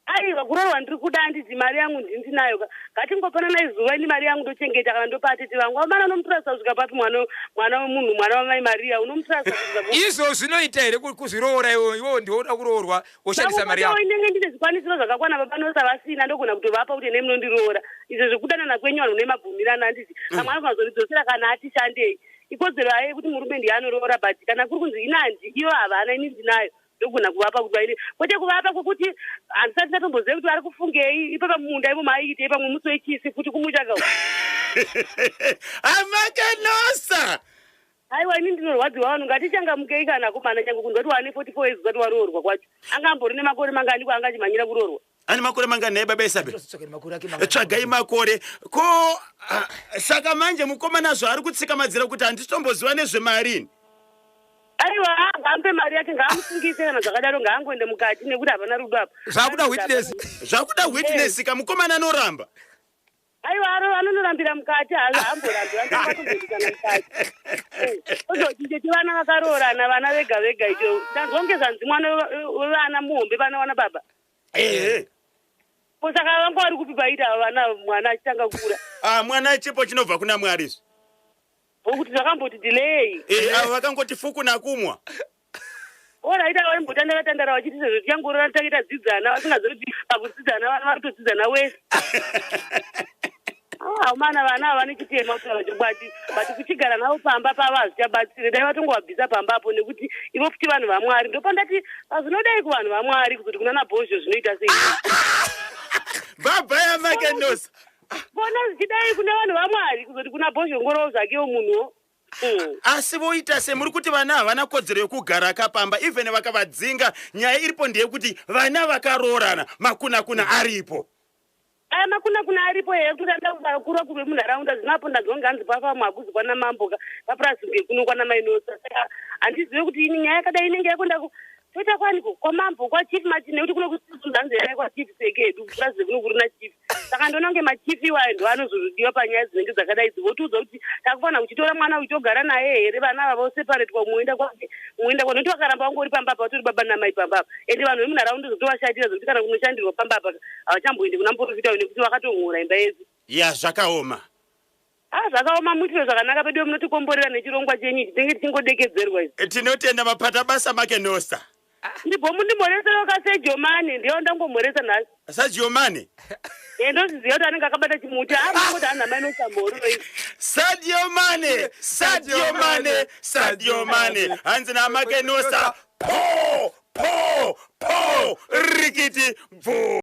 Aiwa, kuroorwa ndiri kuda, handiti mari yangu ndindinayo ka, ngatingopananai zuva, ini mari yangu ndochengeta, kana ndopa atete vangu. Amana, unomutrasta kusvika papi mwana wemunhu, mwana wamai Mariya, unomutrasta kusvika Izvo zvinoita here kuzviroora iwe? Iwewo ndiwoda kuroorwa, woshandisa mari yako? Inenge ndine zvikwanisiro zvakakwana, baba nosa vasina, ndogona kutovapa kuti ene munondiroora. Izvo zvekudanana kwenyu, vanhu mune mabvumirano, handiti? Kamwe anogona kuzoridzosera kana ati shandei, ikodzero yayo yekuti murume ndiye anoroora, but kana kuri kunzi inandi iyo havana, ini ndinayo, ndogona kuvapa kuti vaine, kwete kuvapa kwekuti handisati ndatomboziva kuti vari kufungei ipapa mumunda imo maiitei, pamwe musi wechisi futi kumuchaka. Amakanosa. Aiwa, ini ndinorwadziwa. Vanhu ngatichangamukei kana kumana, nyange kunzwa kuti wane 44 years usati waroorwa kwacho, anga ambori nemakore mangani kwaangachimhanyira kuroorwa? Ane makore mangani naye baba Isabel? Tsvagai makore ake mangani. Tsvagai makore ko. Ah, saka manje mukomana zvaari kutsika madzira kuti handitomboziva nezvemarini. Aiwa, ngaamupe mari yake, ngaamusungise kana zvakadaro, ngaangoende mukati nekuti hapana rudo apa. Zvakuda witness. Zvakuda witness ka, mukomana anoramba. Aiwa, anonorambira mukati, haamborambi, vanotombisana mukati. Ozoti vana vakaroorana, vana vega vega, icho ndanzwa kunge zvanzi mwana wevana muhombe vana wana baba. Ko saka vanga vari kupi paita ava vana mwana achitanga kukura? Ah, mwana chipo chinobva kuna Mwari izvi. Vokuti zvakamboti delay. Ava vakangoti fuku nakumwa. Alright, vaimbotandara tandara vachiti sezvo tichangorora tange tadzidzana, vasingazivi kuti pakudzidzana vana vari kutodzidzana wese. Ah, Amana vana ava nechitema kutaura chokwadi, but kuchigara navo pamba pavo hazvichabatsire. Dai vatongovabvisa pamba apo, nekuti ivo futi vanhu vaMwari. Ndopandati pazvinodai kuvanhu vaMwari, kuzoti kuna nabhozho zvinoita sei? Baba yamakenosa. Kona zvichidai kune vanhu vaMwari, kuzoti kuna bhozhongorowo zvakewo munhuwo. Asi voita semuri kuti vana havana kodzero yekugara kapamba, even vakavadzinga. Nyaya iripo ndeyekuti vana vakaroorana, makuna kuna aripo. Aya makuna kuna aripo here, kuti anda vakuru vakuru vemunharaunda. Zvinapo ndanzwa nganzi pafamwe hakuzi kwana mambo papurasi ngekuno kwana Mainosa. Saka handizive kuti ini nyaya yakadai inenge yakuenda toita kwaniko, kwamambo, kwachief machi, nekuti kuno kusanzi yai kwachief sekedu purasi kuno kuri nachief. Saka ndoona kunge machief iwayo ndo anozozodiwa panyaya dzinenge dzakadai idzi, votiudza kuti takufanira kuchitora mwana uchitogara naye here. Vana ava voseparetwa, umwe kwake, umwe kwake, nekuti vakaramba vangori pamba apa, vatori baba namai pamba apa. Ende vanhu vemunharaunda zotovashatira zvokuti kana kunoshandirwa pamba apa havachamboendi kuna muprofita uyu, nekuti vakatonhora imba yese. Ya, zvakaoma. A, zvakaoma. Muitiro zvakanaka pedu, munotikomborera nechirongwa chenyu ichi, tinenge tichingodekedzerwa izvi. Tinotenda, mapata basa Makenosa. Ndibvo mundimhoresero kaSejomani, ndiyo ndangomhoresa nhasi. Sajiomani. E, ndozviziva kuti anenge akabata chimuti. Amangoti hanhu amainosa mhoro. Sadio Mane, Sadio Mane, Sadio Mane. Hanzi naMakenosa, po po po, rikiti bvu.